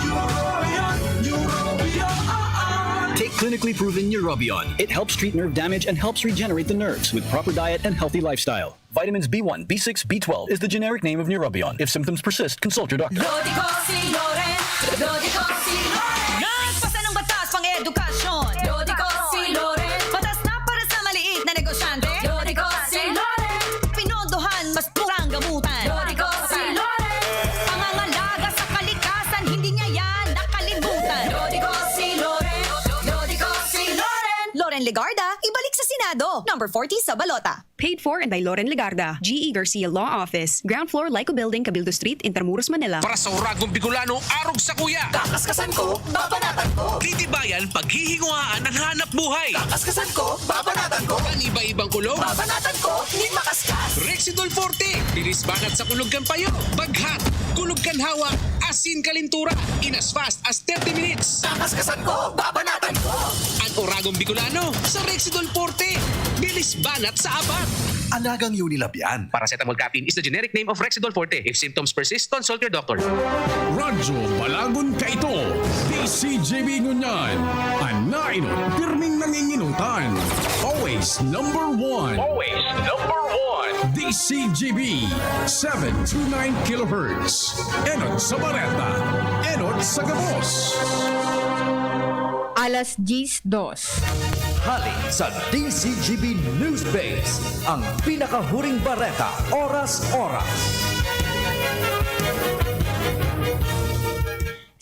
Neurobion, Neurobion, on! Take clinically proven Neurobion. It helps treat nerve damage and helps regenerate the nerves with proper diet and healthy lifestyle. Vitamins B one, B six, B twelve is the generic name of Neurobion. If symptoms persist, consult your doctor. Lodi ko si Loren. Lodi ko si Loren. Nagpasa ng batas pang edukasyon. Lodi ko si Loren. Batas na para sa maliit na negosyante. Lodi ko si Loren. Pinondohan, mas murang gamutan. Lodi ko si Loren. Pangangalaga sa kalikasan, hindi niya yan nakalimutan. Lodi ko si Loren. Lodi ko si Loren. Loren Legarda, ibalik sa Senado. Number forty sa balota. Paid for and by Loren Legarda, G E Garcia Law Office, ground floor, Lyco Building, Cabildo Street, Intramuros, Manila. Para sa Oragon Bicolano, arog sa kuya. Kakaskasan ko, babanatan ko. Titibayan, paghihinguhaan ang hanap buhay. Kakaskasan ko, babanatan ko. Ang iba-ibang kulog. Babanatan ko, nin makaskas. Rexidol Forte, bilis banat sa kulog kan payo. Baghat, kulog kan hawak, asin kalintura. In as fast as thirty minutes. Kakaskasan ko, babanatan ko. Ang Oragon Bicolano, sa Rexidol Forte. Bilis banat sa abat. Alagang Unilab yan. Paracetamol caffeine is the generic name of Rexidol Forte. If symptoms persist, consult your doctor. Radyo Balagon Kaito, D C G B ngunyan. An nainot, pirming nanginginutan. Always number one. Always number one. D C G B, seven two nine kilohertz. Enot sa bareta, enot sa gabos. Alas diyes dos. Hali sa D C G B News Base, ang pinakahuring bareta, oras-oras.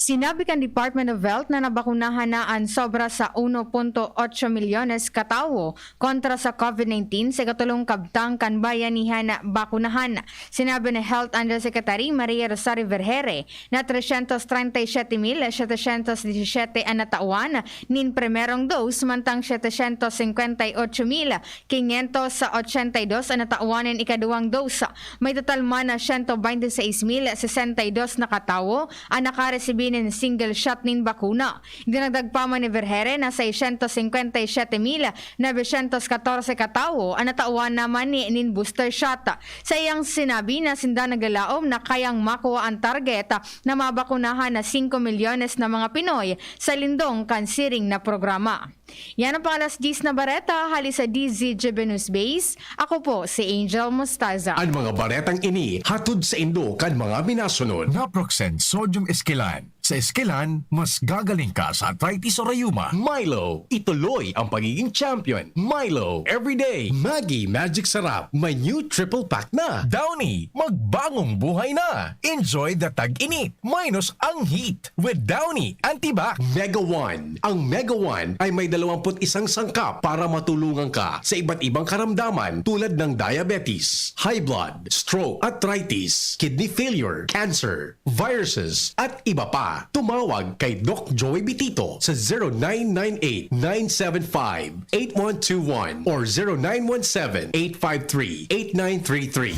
Sinabi kan Department of Health na nabakunahan na an sobra sa uno punto otso milyones ka tawo kontra sa COVID nineteen sa ikatolong kabtang kan bayanihan na bakunahan. Sinabi ni Health Undersecretary Maria Rosario Vergeire na trescientos treinta y siete mil setecientos diecisiete an natawan nin primerong dose, mantang setecientos cincuenta y ocho mil quinientos ochenta y dos an natawan nin ikaduwang dose. May total man na ciento veintiseis mil sesenta y dos na katawo an nakaresibi nin single shot nin bakuna. Dinagdag pa man ni Vergeire na seiscientos cincuenta y siete mil novecientos catorce katawo an natawan naman ni, nin booster shot. Sa iyang sinabi na sinda naglalaom na kayang makuha an target na mabakunahan na singko milyones na mga Pinoy sa lindong kan siring na programa. Yan ang pang alas diyes na bareta hali sa D Z G B News Base. Ako po si Angel Mostaza. An mga baretang ini hatod saindo kan mga minasunod. Naproxen Sodium Esquilan. Sa Esquilan, mas gagaling ka sa arthritis o rayuma. Milo, ituloy ang pagiging champion. Milo, everyday. Maggi Magic Sarap, may new triple pack na. Downy, magbagong buhay na. Enjoy the tag-init, minus ang heat with Downy Antibac. Mega One. Ang Mega One ay may dalawamput isang sangkap para matulungan ka sa iba't ibang karamdaman tulad ng diabetes, high blood, stroke, arthritis, kidney failure, cancer, viruses, at iba pa. Tumawag kay Doc Joey Bitito sa zero nine nine eight, nine seven five, eight one two one or zero nine one seven, eight five three, eight nine three three.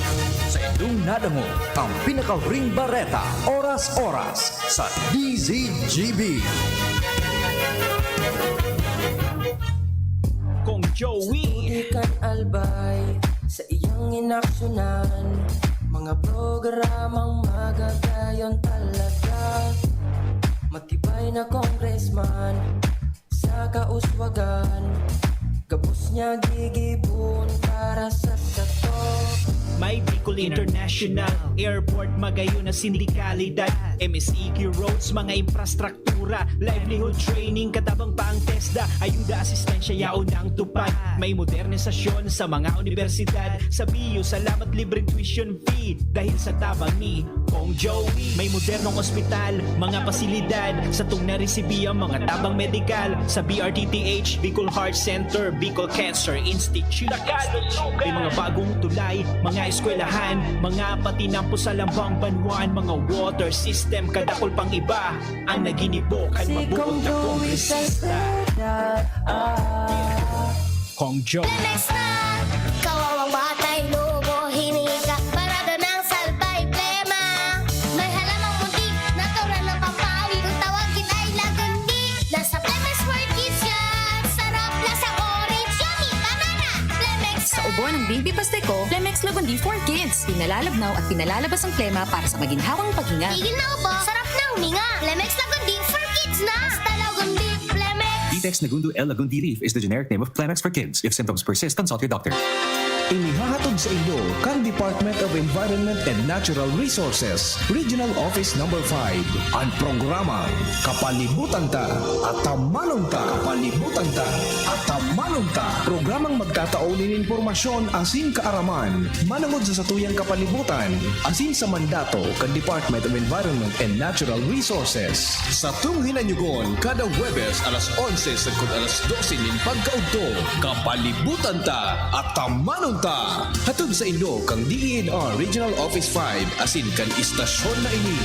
Sa indong nadangog ang pinakahuring bareta, oras-oras, sa D Z G B. Kong Joey. Tutukan albay sa iyang inaksyonan. Mga programang magagayon talaga. Matibay na congressman sa kauswagan. Gabos niya gigibon para sa sato. May Bicol International Airport, magayon na sindikalidad, M S E Q roads, mga infrastruktura, livelihood training, katabang pa ang TESDA, ayuda, asistensya, yaon ang tupad. May modernisasyon sa mga universidad, sa B U, salamat, libreng tuition fee, dahil sa tabang ni Kong Joey. May modernong ospital, mga pasilidad, satong naresibi ang mga tabang medikal sa B R T T H, Bicol Heart Center, Bicol Cancer Institute. May mga bagong tulay, mga eskwelahan, mga patinampo sa lambang banwaan, mga water system, kadakol pang iba. Ang naginibo kan mabuot na kongresista. Kong Joey. Lemex na! Kawawang batay, lubo, hinika, parada ng salbay, plema. May halamang muntik, natural na pampawid. Kung tawagin ay lagundi, nasa Lemex World Kids yan. Sarap, lasang orange, yummy, banana. Lemex na! Sa ubo ng Baby Pasteco, Lemex Lagundi for Kids. Pinalalabnaw at pinalalabas ang plema para sa maginhawang paghinga. Tigil na ubo, sarap na huminga. Lemex Lagundi for Kids na! Basta Lagundi, Lemex! Vitex Nagundo L Lagundi Leaf is the generic name of Kleenex for kids. If symptoms persist, consult your doctor. Inihahatod sa inyo kan Department of Environment and Natural Resources, Regional Office Number five, an programang Kapalibutan Ta, Atamanon Ta, Kapalibutan Ta, Atamanon Ta. Programang magtatao nin impormasyon asin kaaraman manangod sa satuyang kapalibutan asin sa mandato kan Department of Environment and Natural Resources. Satong hinanyugon kada Huwebes alas onse sagkod alas dose nin pagkaudto, Kapalibutan Ta, Atamanon Ta. Hatod sa inyo kan D E N R Regional Office five asin kan istasyon na ini.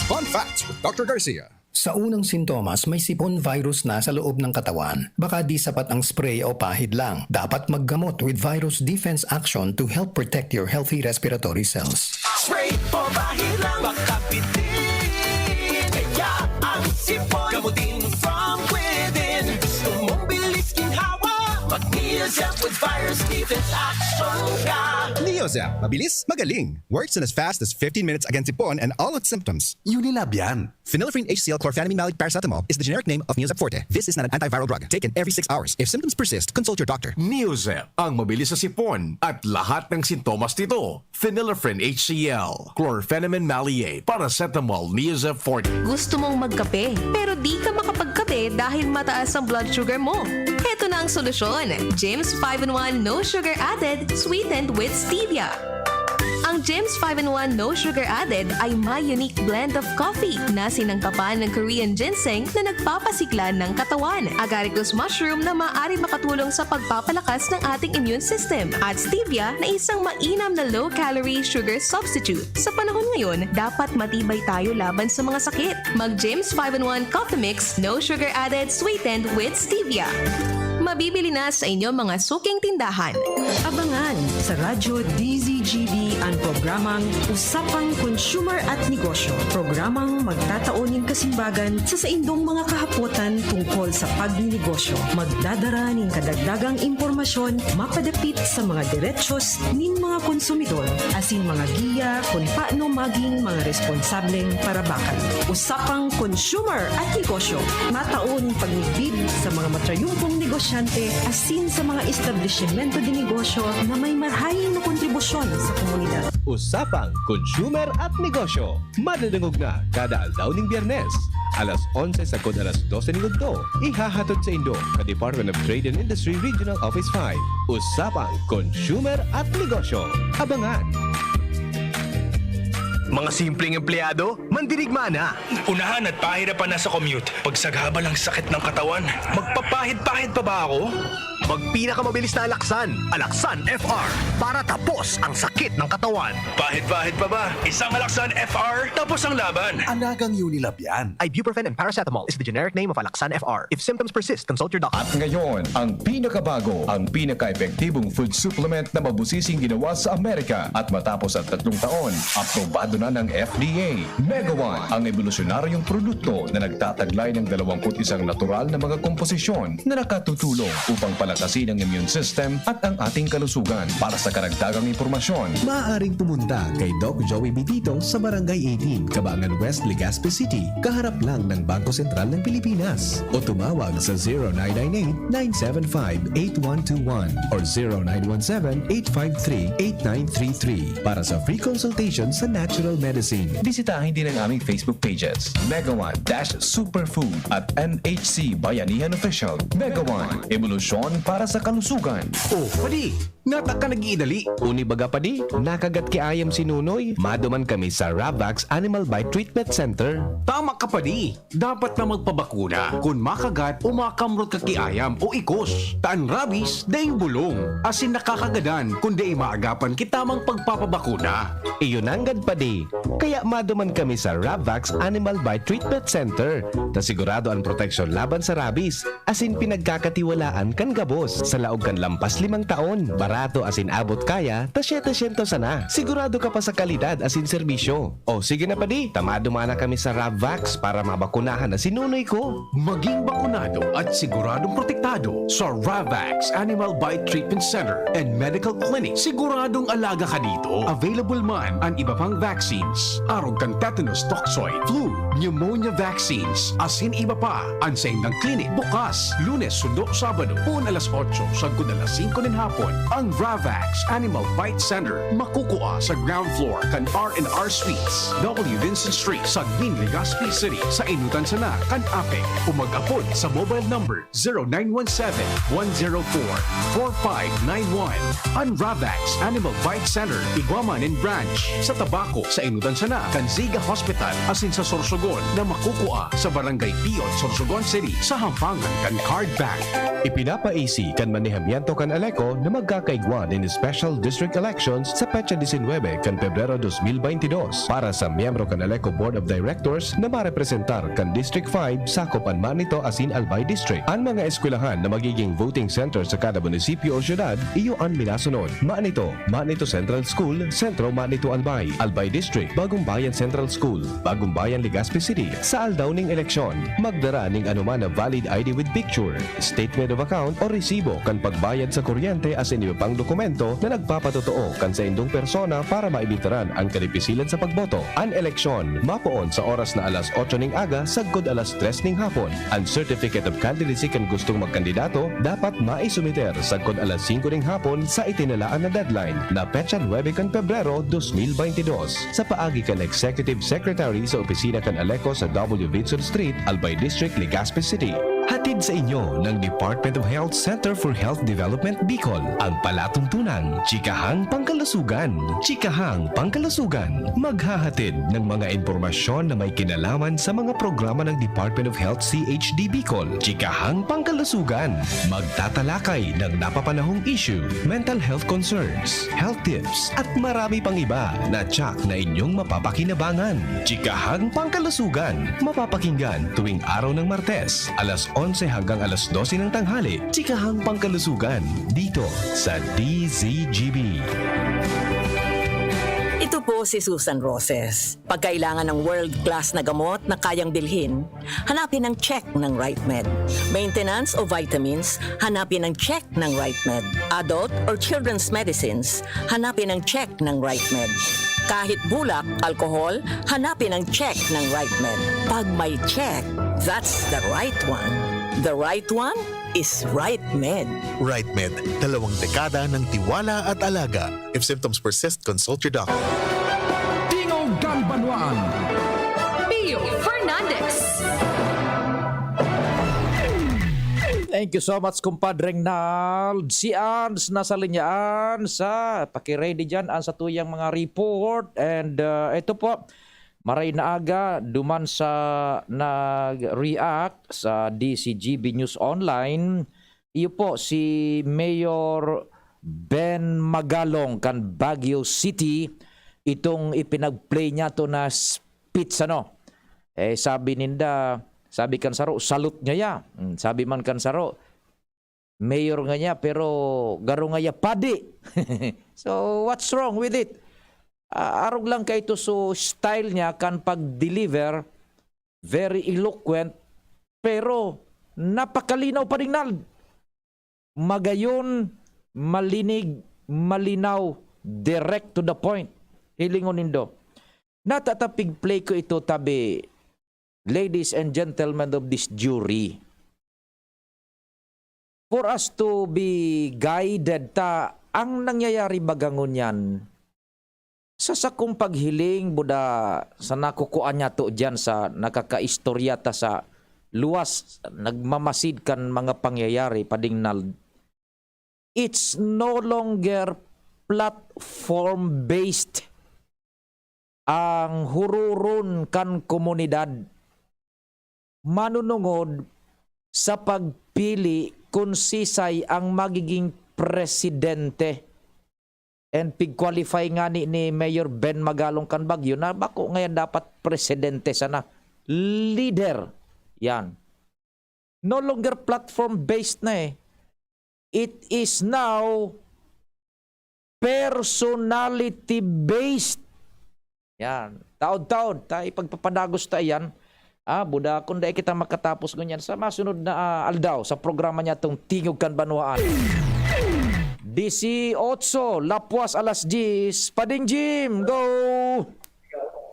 Fun Facts with Doctor Garcia. Sa unang sintomas, may sipon virus na sa loob ng katawan. Baka di sapat ang spray o pahid lang. Dapat maggamot with Virus Defense Action to help protect your healthy respiratory cells. Spray o pahid lang, makapitin. Kaya ang sipon, gamutin from within. Gusto mong bilis ginhawa? Mag-Neozep with Virus Defense Action ka. Neozep, mabilis, magaling. Works in as fast as fifteen minutes against sipon and all its symptoms. Unilab yan. Phenylephrine H C L chlorphenamine maleate paracetamol is the generic name of Neozep Forte. This is not an antiviral drug. Taken every six hours. If symptoms persist, consult your doctor. Neozep, ang mabilis sa sipon at lahat ng sintomas nito. Phenylephrine H C L, chlorphenamine maleate, paracetamol, Neozep Forte. Gusto mong magkape, pero di ka makapagkape dahil mataas ang blood sugar mo? Heto na ang solusyon, James five in one No Sugar Added, sweetened with stevia. Ang Gems five in one No Sugar Added ay may unique blend of coffee na sinangkapan ng Korean ginseng na nagpapasigla ng katawan, agaricus mushroom na maaari makatulong sa pagpapalakas ng ating immune system, at stevia na isang mainam na low-calorie sugar substitute. Sa panahon ngayon, dapat matibay tayo laban sa mga sakit. Mag Gems five in one Coffee Mix No Sugar Added, sweetened with stevia. Mabibili na sa inyong mga suking tindahan. Abangan sa Radyo D Z G B ang programang Usapang Consumer at Negosyo. Programang magtatao nin kasimbagan sa saindong mga kahapotan tungkol sa pagninegosyo. Magdadara nin kadagdagang impormasyon mapadapit sa mga derechos nin mga konsumidor asin mga giya kun paano maging mga responsableng parabakan. Usapang Consumer at Negosyo, matao nin pagmidbid sa mga matrayumpong negosyante asin sa mga establisimento de negosyo na may marhay na kontribusyon sa komunidad. Usapang Consumer at Negosyo, madadangog na kada aldaw ning Biyernes, alas onse sagkod alas dose ning udto. Ihahatod saindo kan Department of Trade and Industry Regional Office five. Usapang Consumer at Negosyo. Abangan! Mga simpleng empleyado, mandirigma na. Unahan at pahirapan na sa commute. Pagsagabal ang sakit ng katawan. Magpapahid-pahid pa ba ako? Magpinakamabilis na Alaksan, Alaksan F R, para tapos ang sakit ng katawan. Pahid-pahid pa ba? Isang Alaksan F R, tapos ang laban. Alagang Unilab yan. Ibuprofen and paracetamol is the generic name of Alaksan F R. If symptoms persist, consult your doctor. At ngayon, ang pinakabago, ang pinaka-epektibong food supplement na mabusising ginawa sa Amerika. At matapos ang tatlong taon, aprobado na ng F D A. Megawan, ang ebolusyonaryong produkto na nagtataglay ng dalawampu't isang natural na mga komposisyon na nakatutulong upang palakasin ang immune system at ang ating kalusugan. Para sa karagdagang impormasyon, maaaring pumunta kay Doc Joey Bibito sa Barangay eighteen, Kabangan West, Legazpi City, kaharap lang ng Bangko Sentral ng Pilipinas. O tumawag sa zero nine nine eight, nine seven five, eight one two one or zero nine one seven, eight five three, eight nine three three para sa free consultation sa natural medicine. Bisitahin din ang aming Facebook pages, Megawan dash Superfood at M H C Bayanihan Official. Megawan, ebolusyon para sa kalusugan. Oh, padi, nata ka nag-iinali. Uni baga, padi, nakagat ki ayam si Nunoy. Maduman kami sa Ravax Animal Bite Treatment Center. Tama ka, padi. Dapat na magpabakuna kun makagat o makamrot ka ki ayam o ikos. Ta an rabies daing bulong, asin nakakagadan kun dai maagapan ki tamang pagpapabakuna. Iyo nanggad, padi. Kaya maduman kami sa Ravax Animal Bite Treatment Center, ta sigurado an proteksyon laban sa rabies, asin pinagkakatiwalaan kan gabos. Sa laog kan lampas limang taon, barato asin abot kaya ta siyete syentos sana. Sigurado ka pa sa kalidad asin serbisyo. O sige na, padi, ta maduman na kami sa Ravax para mabakunahan na si Nunoy ko. Maging bakunado at siguradong protektado sa Ravax Animal Bite Treatment Center and Medical Clinic. Siguradong alaga ka dito. Available man an iba pang vaccines, arog kan tetanus toxoid, flu, pneumonia vaccines, asin iba pa. An saindang clinic bukas Lunes sundo Sabado, poon alas otso sagkod alas singko nin hapon. Ang Ravax Animal Bite Center makukua sa ground floor kan R and R Suites, W Vincent Street, Sagmin, Legazpi City, sa enotan sana kan APEC. O mag-apod sa mobile number zero nine one seven, one zero four, four five nine one. An Ravax Animal Bite Center, igwa man nin branch sa Tabaco, sa enotan sana kan Ziga Hospital, asin sa Sorsogon na makukua sa Barangay Piot, Sorsogon City, sa hampangan kan Card Bank. Ipinapa-easy kan manehamiento kan Aleco na magkakaigwa nin special district elections sa petsa disinwebe kan Pebrero dos mil baynte dos para sa miyembro kan Aleco Board of Directors na marepresentar kan District five, sakop an Manito asin Albay District. An mga eskwelahan na magiging voting center sa kada munisipyo o syudad, iyo an minasunod: Manito, Manito Central School, Sentro Manito Albay, Albay District, Bagong Bayan Central School, Bagong Bayan, Legazpi City. Sa aldaw ning eleksyon, magdara ning anoman na valid I D with picture, statement of account o resibo kan pagbayad sa kuryente asin iba pang dokumento na nagpapatotoo kan saindong persona para maibitaran an kadipisilan sa pagboto. An eleksyon mapoon sa oras na alas otso ning aga sagkod alas tres ning hapon. An Certificate of Candidacy kan gustong magkandidato dapat maisumiter sagkod alas singko ning hapon sa itinalaan na deadline na petsa nuebe kan Pebrero dos mil baynte dos. Sa paagi kan Executive Secretary sa opisina kan Aleco sa W Vincent Street, Albay District, Legazpi City. Hatid sa inyo ng Department of Health Center for Health Development Bicol, ang palatuntunang Chikahang Pangkalusugan. Chikahang Pangkalusugan, maghahatid ng mga impormasyon na may kinalaman sa mga programa ng Department of Health C H D Bicol. Chikahang Pangkalusugan, magtatalakay ng napapanahong issue, mental health concerns, health tips, at marami pang iba na tiyak na inyong mapapakinabangan. Chikahang Pangkalusugan, mapapakinggan tuwing araw ng Martes, alas onse hanggang alas dose ng tanghali. Chikahang Pangkalusugan, dito sa D Z G B. Ito po si Susan Roses. Pag kailangan ng world-class na gamot na kayang bilhin, hanapin ang check ng RightMed. Maintenance o vitamins, hanapin ang check ng RightMed. Adult or children's medicines, hanapin ang check ng RightMed. Kahit bulak, alkohol, hanapin ang check ng RightMed. Pag may check, that's the right one. The right one is RightMed. RightMed, dalawang dekada ng tiwala at alaga. If symptoms persist, consult your doctor. Tingog kan Banwaan. Pio Fernandez. Thank you so much, Kumpadreng Nald. Si Ans nasa linya. Ans, ah, paki-ready dyan, Ans, sa tuyang mga report. And, ah, ito po, maray na aga, duman sa nag-react sa D C G B News Online, iyo po, si Mayor Ben Magalong kan Baguio City, itong ipinag-play niya to na speech, ano. Eh, sabi ninda, sabi kan saro, salute niya ya. Mm, sabi man kan saro, mayor nga niya, pero garo nga ya padi. So, what's wrong with it? Ah, arog lang kay to, so style niya kan pag-deliver, very eloquent, pero napakalinaw pa rin, Nald. Magayon, malinig, malinaw, direct to the point. Hilingon nindo. Natatapig play ko ito, tabi, ladies and gentlemen of this jury. For us to be guided ta, ang nangyayari baga ngunyan, sa sakong paghiling, buda, sa nakukuha niya to diyan sa nakakaistorya ta sa luwas, nagmamasid kan mga pangyayari, padingnal, it's no longer platform-based ang hururon kan komunidad manunungod sa pagpili kun sisay ang magiging presidente. And pig-qualify nga ni, ni Mayor Ben Magalong kan Baguio na bako ngayon dapat presidente sana. Leader. Yan. No longer platform-based na eh. It is now personality-based. Yan. Taod-taod, ta ipagpapadagos ta yan. Ah, buda, kung dai kita makatapos ngunyan sa masunod na, ah, aldaw sa programa niya tong Tingog kan Banwaan. Disiotso, lapwas alas diyes. Pading Jim, go!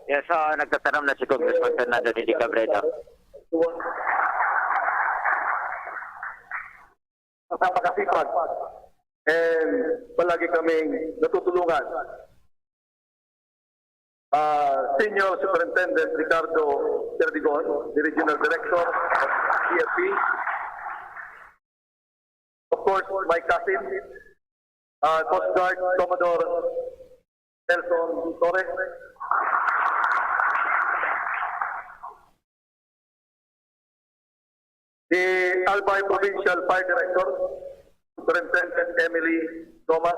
Yes, ah, nagtataram na si Congressman Fernando Didi Cabrera. Napakasipag. And palagi kaming natutulungan. Ah, Senior Superintendent Ricardo Perdigon, the Regional Director of C F P. Of course, my cousin, ah, Coast Guard Commodore Nelson Torres. The Albay Provincial Fire Director, Superintendent Emily Goma.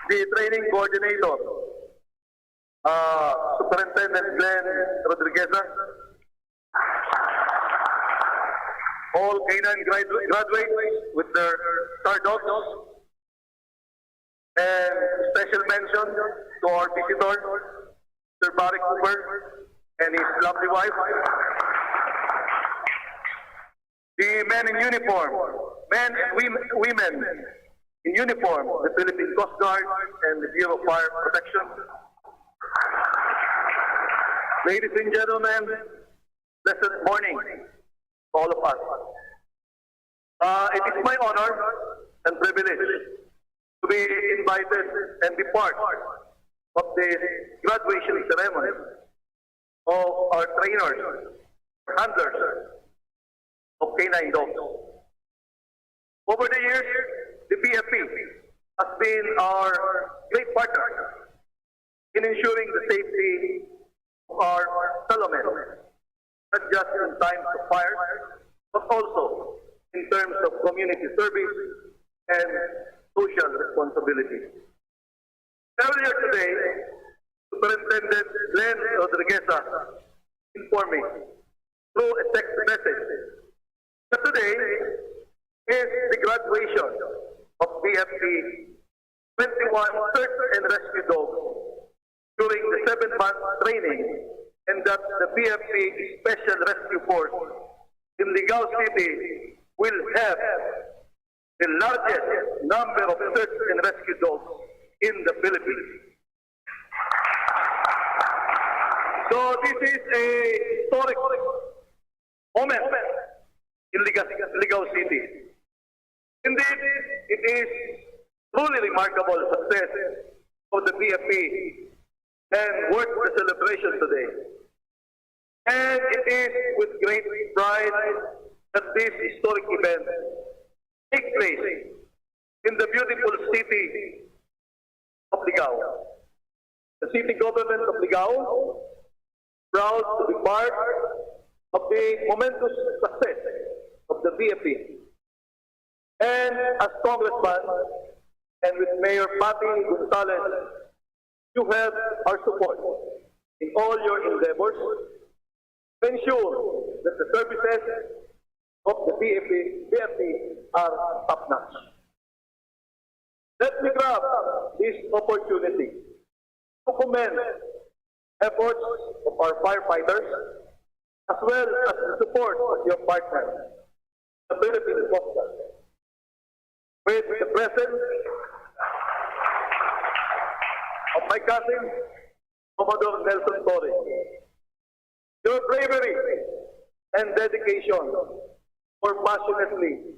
The Training Coordinator, uh, Superintendent Glenn Rodrigueza. All K nine gradu- graduates with their star dogs. And special mention to our visitor, Sir Barry Cooper and his lovely wife. The men in uniform, men and women, women in uniform, the Philippine Coast Guard and the Bureau of Fire Protection. Ladies and gentlemen, blessed morning to all of us. Uh, it is my honor and privilege to be invited and be part of the graduation ceremony of our trainers, handlers of K nine dogs. Over the years, the P F P has been our great partner in ensuring the safety of our salamen, not just in times of fire, but also in terms of community service and social responsibility. Earlier today, Superintendent Glenn Rodrigueza informed me through a text message that today is the graduation of P F P twenty-one search and rescue dogs during the seven-month training, and that the P F P Special Rescue Force in Ligao City will have the largest number of search and rescue dogs in the Philippines. So this is a historic moment in Liga- Ligao City. Indeed, it is truly remarkable success of the P F P and worth the celebration today. And it is with great pride that this historic event takes place in the beautiful city of Ligao. The city government of Ligao, proud to be part of the momentous success of the B F P. And as Congressman, and with Mayor Patty Gonzales, you have our support in all your endeavors to ensure that the services of the B F P, B F P are top-notch. Let me grab this opportunity to commend efforts of our firefighters as well as the support of your partner, the Philippine Coast Guard. With the presence of my cousin, Commodore Nelson Torres, your bravery and dedication for passionately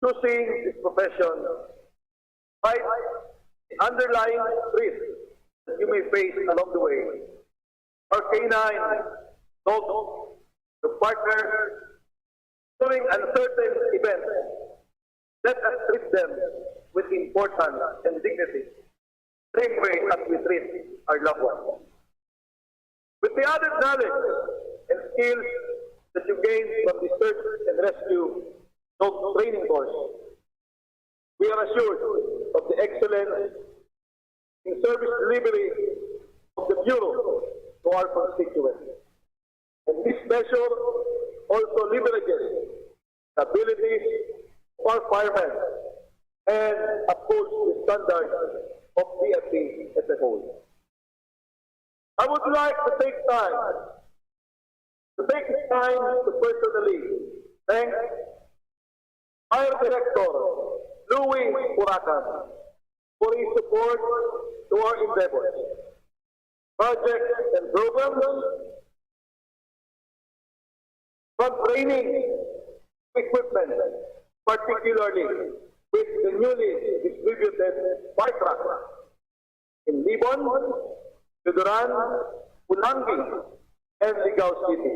choosing this profession, despite the underlying risk that you may face along the way. Our canine dogs, your partners during uncertain events, let us treat them with importance and dignity, same way as we treat our loved ones. With the added knowledge and skills that you gained from the search and rescue dog training course, we are assured of the excellence in service delivery of the Bureau to our constituents. And this measure also leverages the abilities of our firemen and upholds the standards of B F P as a whole. I would like to take time, to take this time to personally thank Fire Director Louis Puracan for his support to our endeavors, projects, and programs, from training equipment, particularly with the newly distributed fire truck in Libon, Biduran, Pulangi, and Ligao City.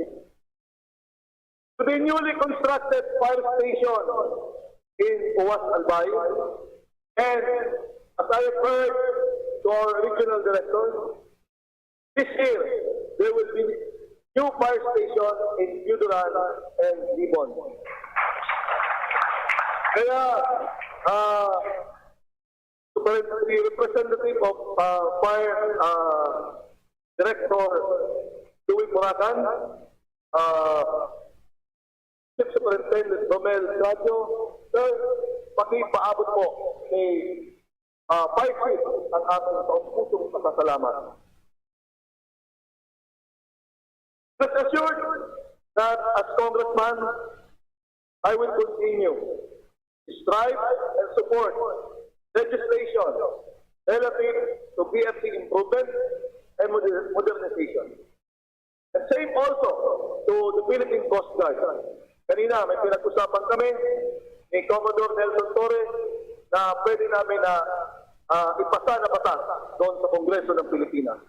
To the newly constructed fire station in Uwas, Albay, and as I have heard to our regional director, this year there will be new fire station in Biduran and Libon. Kaya, ah, the representative of, ah, fire, ah, Director Louis Puracan, ah, Chief Superintendent Romel Sadio, sir, pakipaabot po ni, ah, Fire Chief ang aming taos pusong pasasalamat. Rest assured that as Congressman, I will continue to strive and support legislation relative to B F C improvement and moder-, modernization. And same also to the Philippine Coast Guard. Kanina, may pinag-usapan kami ni Commodore Nelson Torres na pwede namin na, ah, ipasa na batas doon sa Kongreso ng Pilipinas.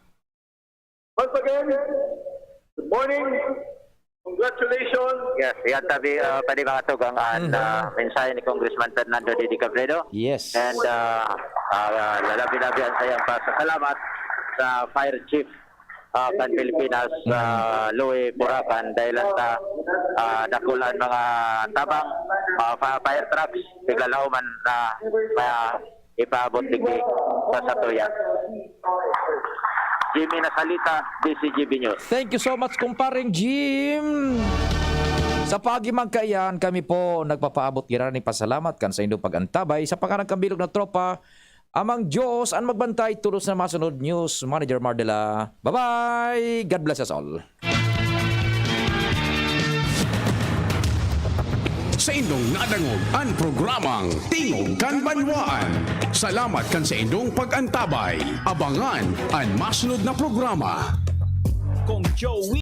Once again, good morning. Congratulations. Yes, yan tabi, ah, pwede mga tugang an, Mhm. ah, mensahe ni Congressman Fernando Didi Cabredo. Yes. And, ah, ah, lalabi-labi ang sayang pasasalamat sa Fire Chief, ah, kan Pilipinas, Mhm. ah, Louis Puracan, dahil sa, ah, dakulaan mga tabang, mga fa-, fire trucks, tiglalaoman na, ah, ipaabot digdi sa satuya. Jimmy Nasalita, D C G B News. Thank you so much, kumpareng Jim. Sa paagi man kaiyan, kami po nagpapaabot giraray nin pasalamat kan saindong pag-antabay sa pangaran kan bilog na tropa. Amang Diyos an magbantay, todos na masunod. News Manager Mardela. Bye-bye! God bless us all. Saindong nadangog an programang Tingog kan Banwaan. Salamat kan saindong pag-antabay. Abangan an masunod na programa. Kong Joey.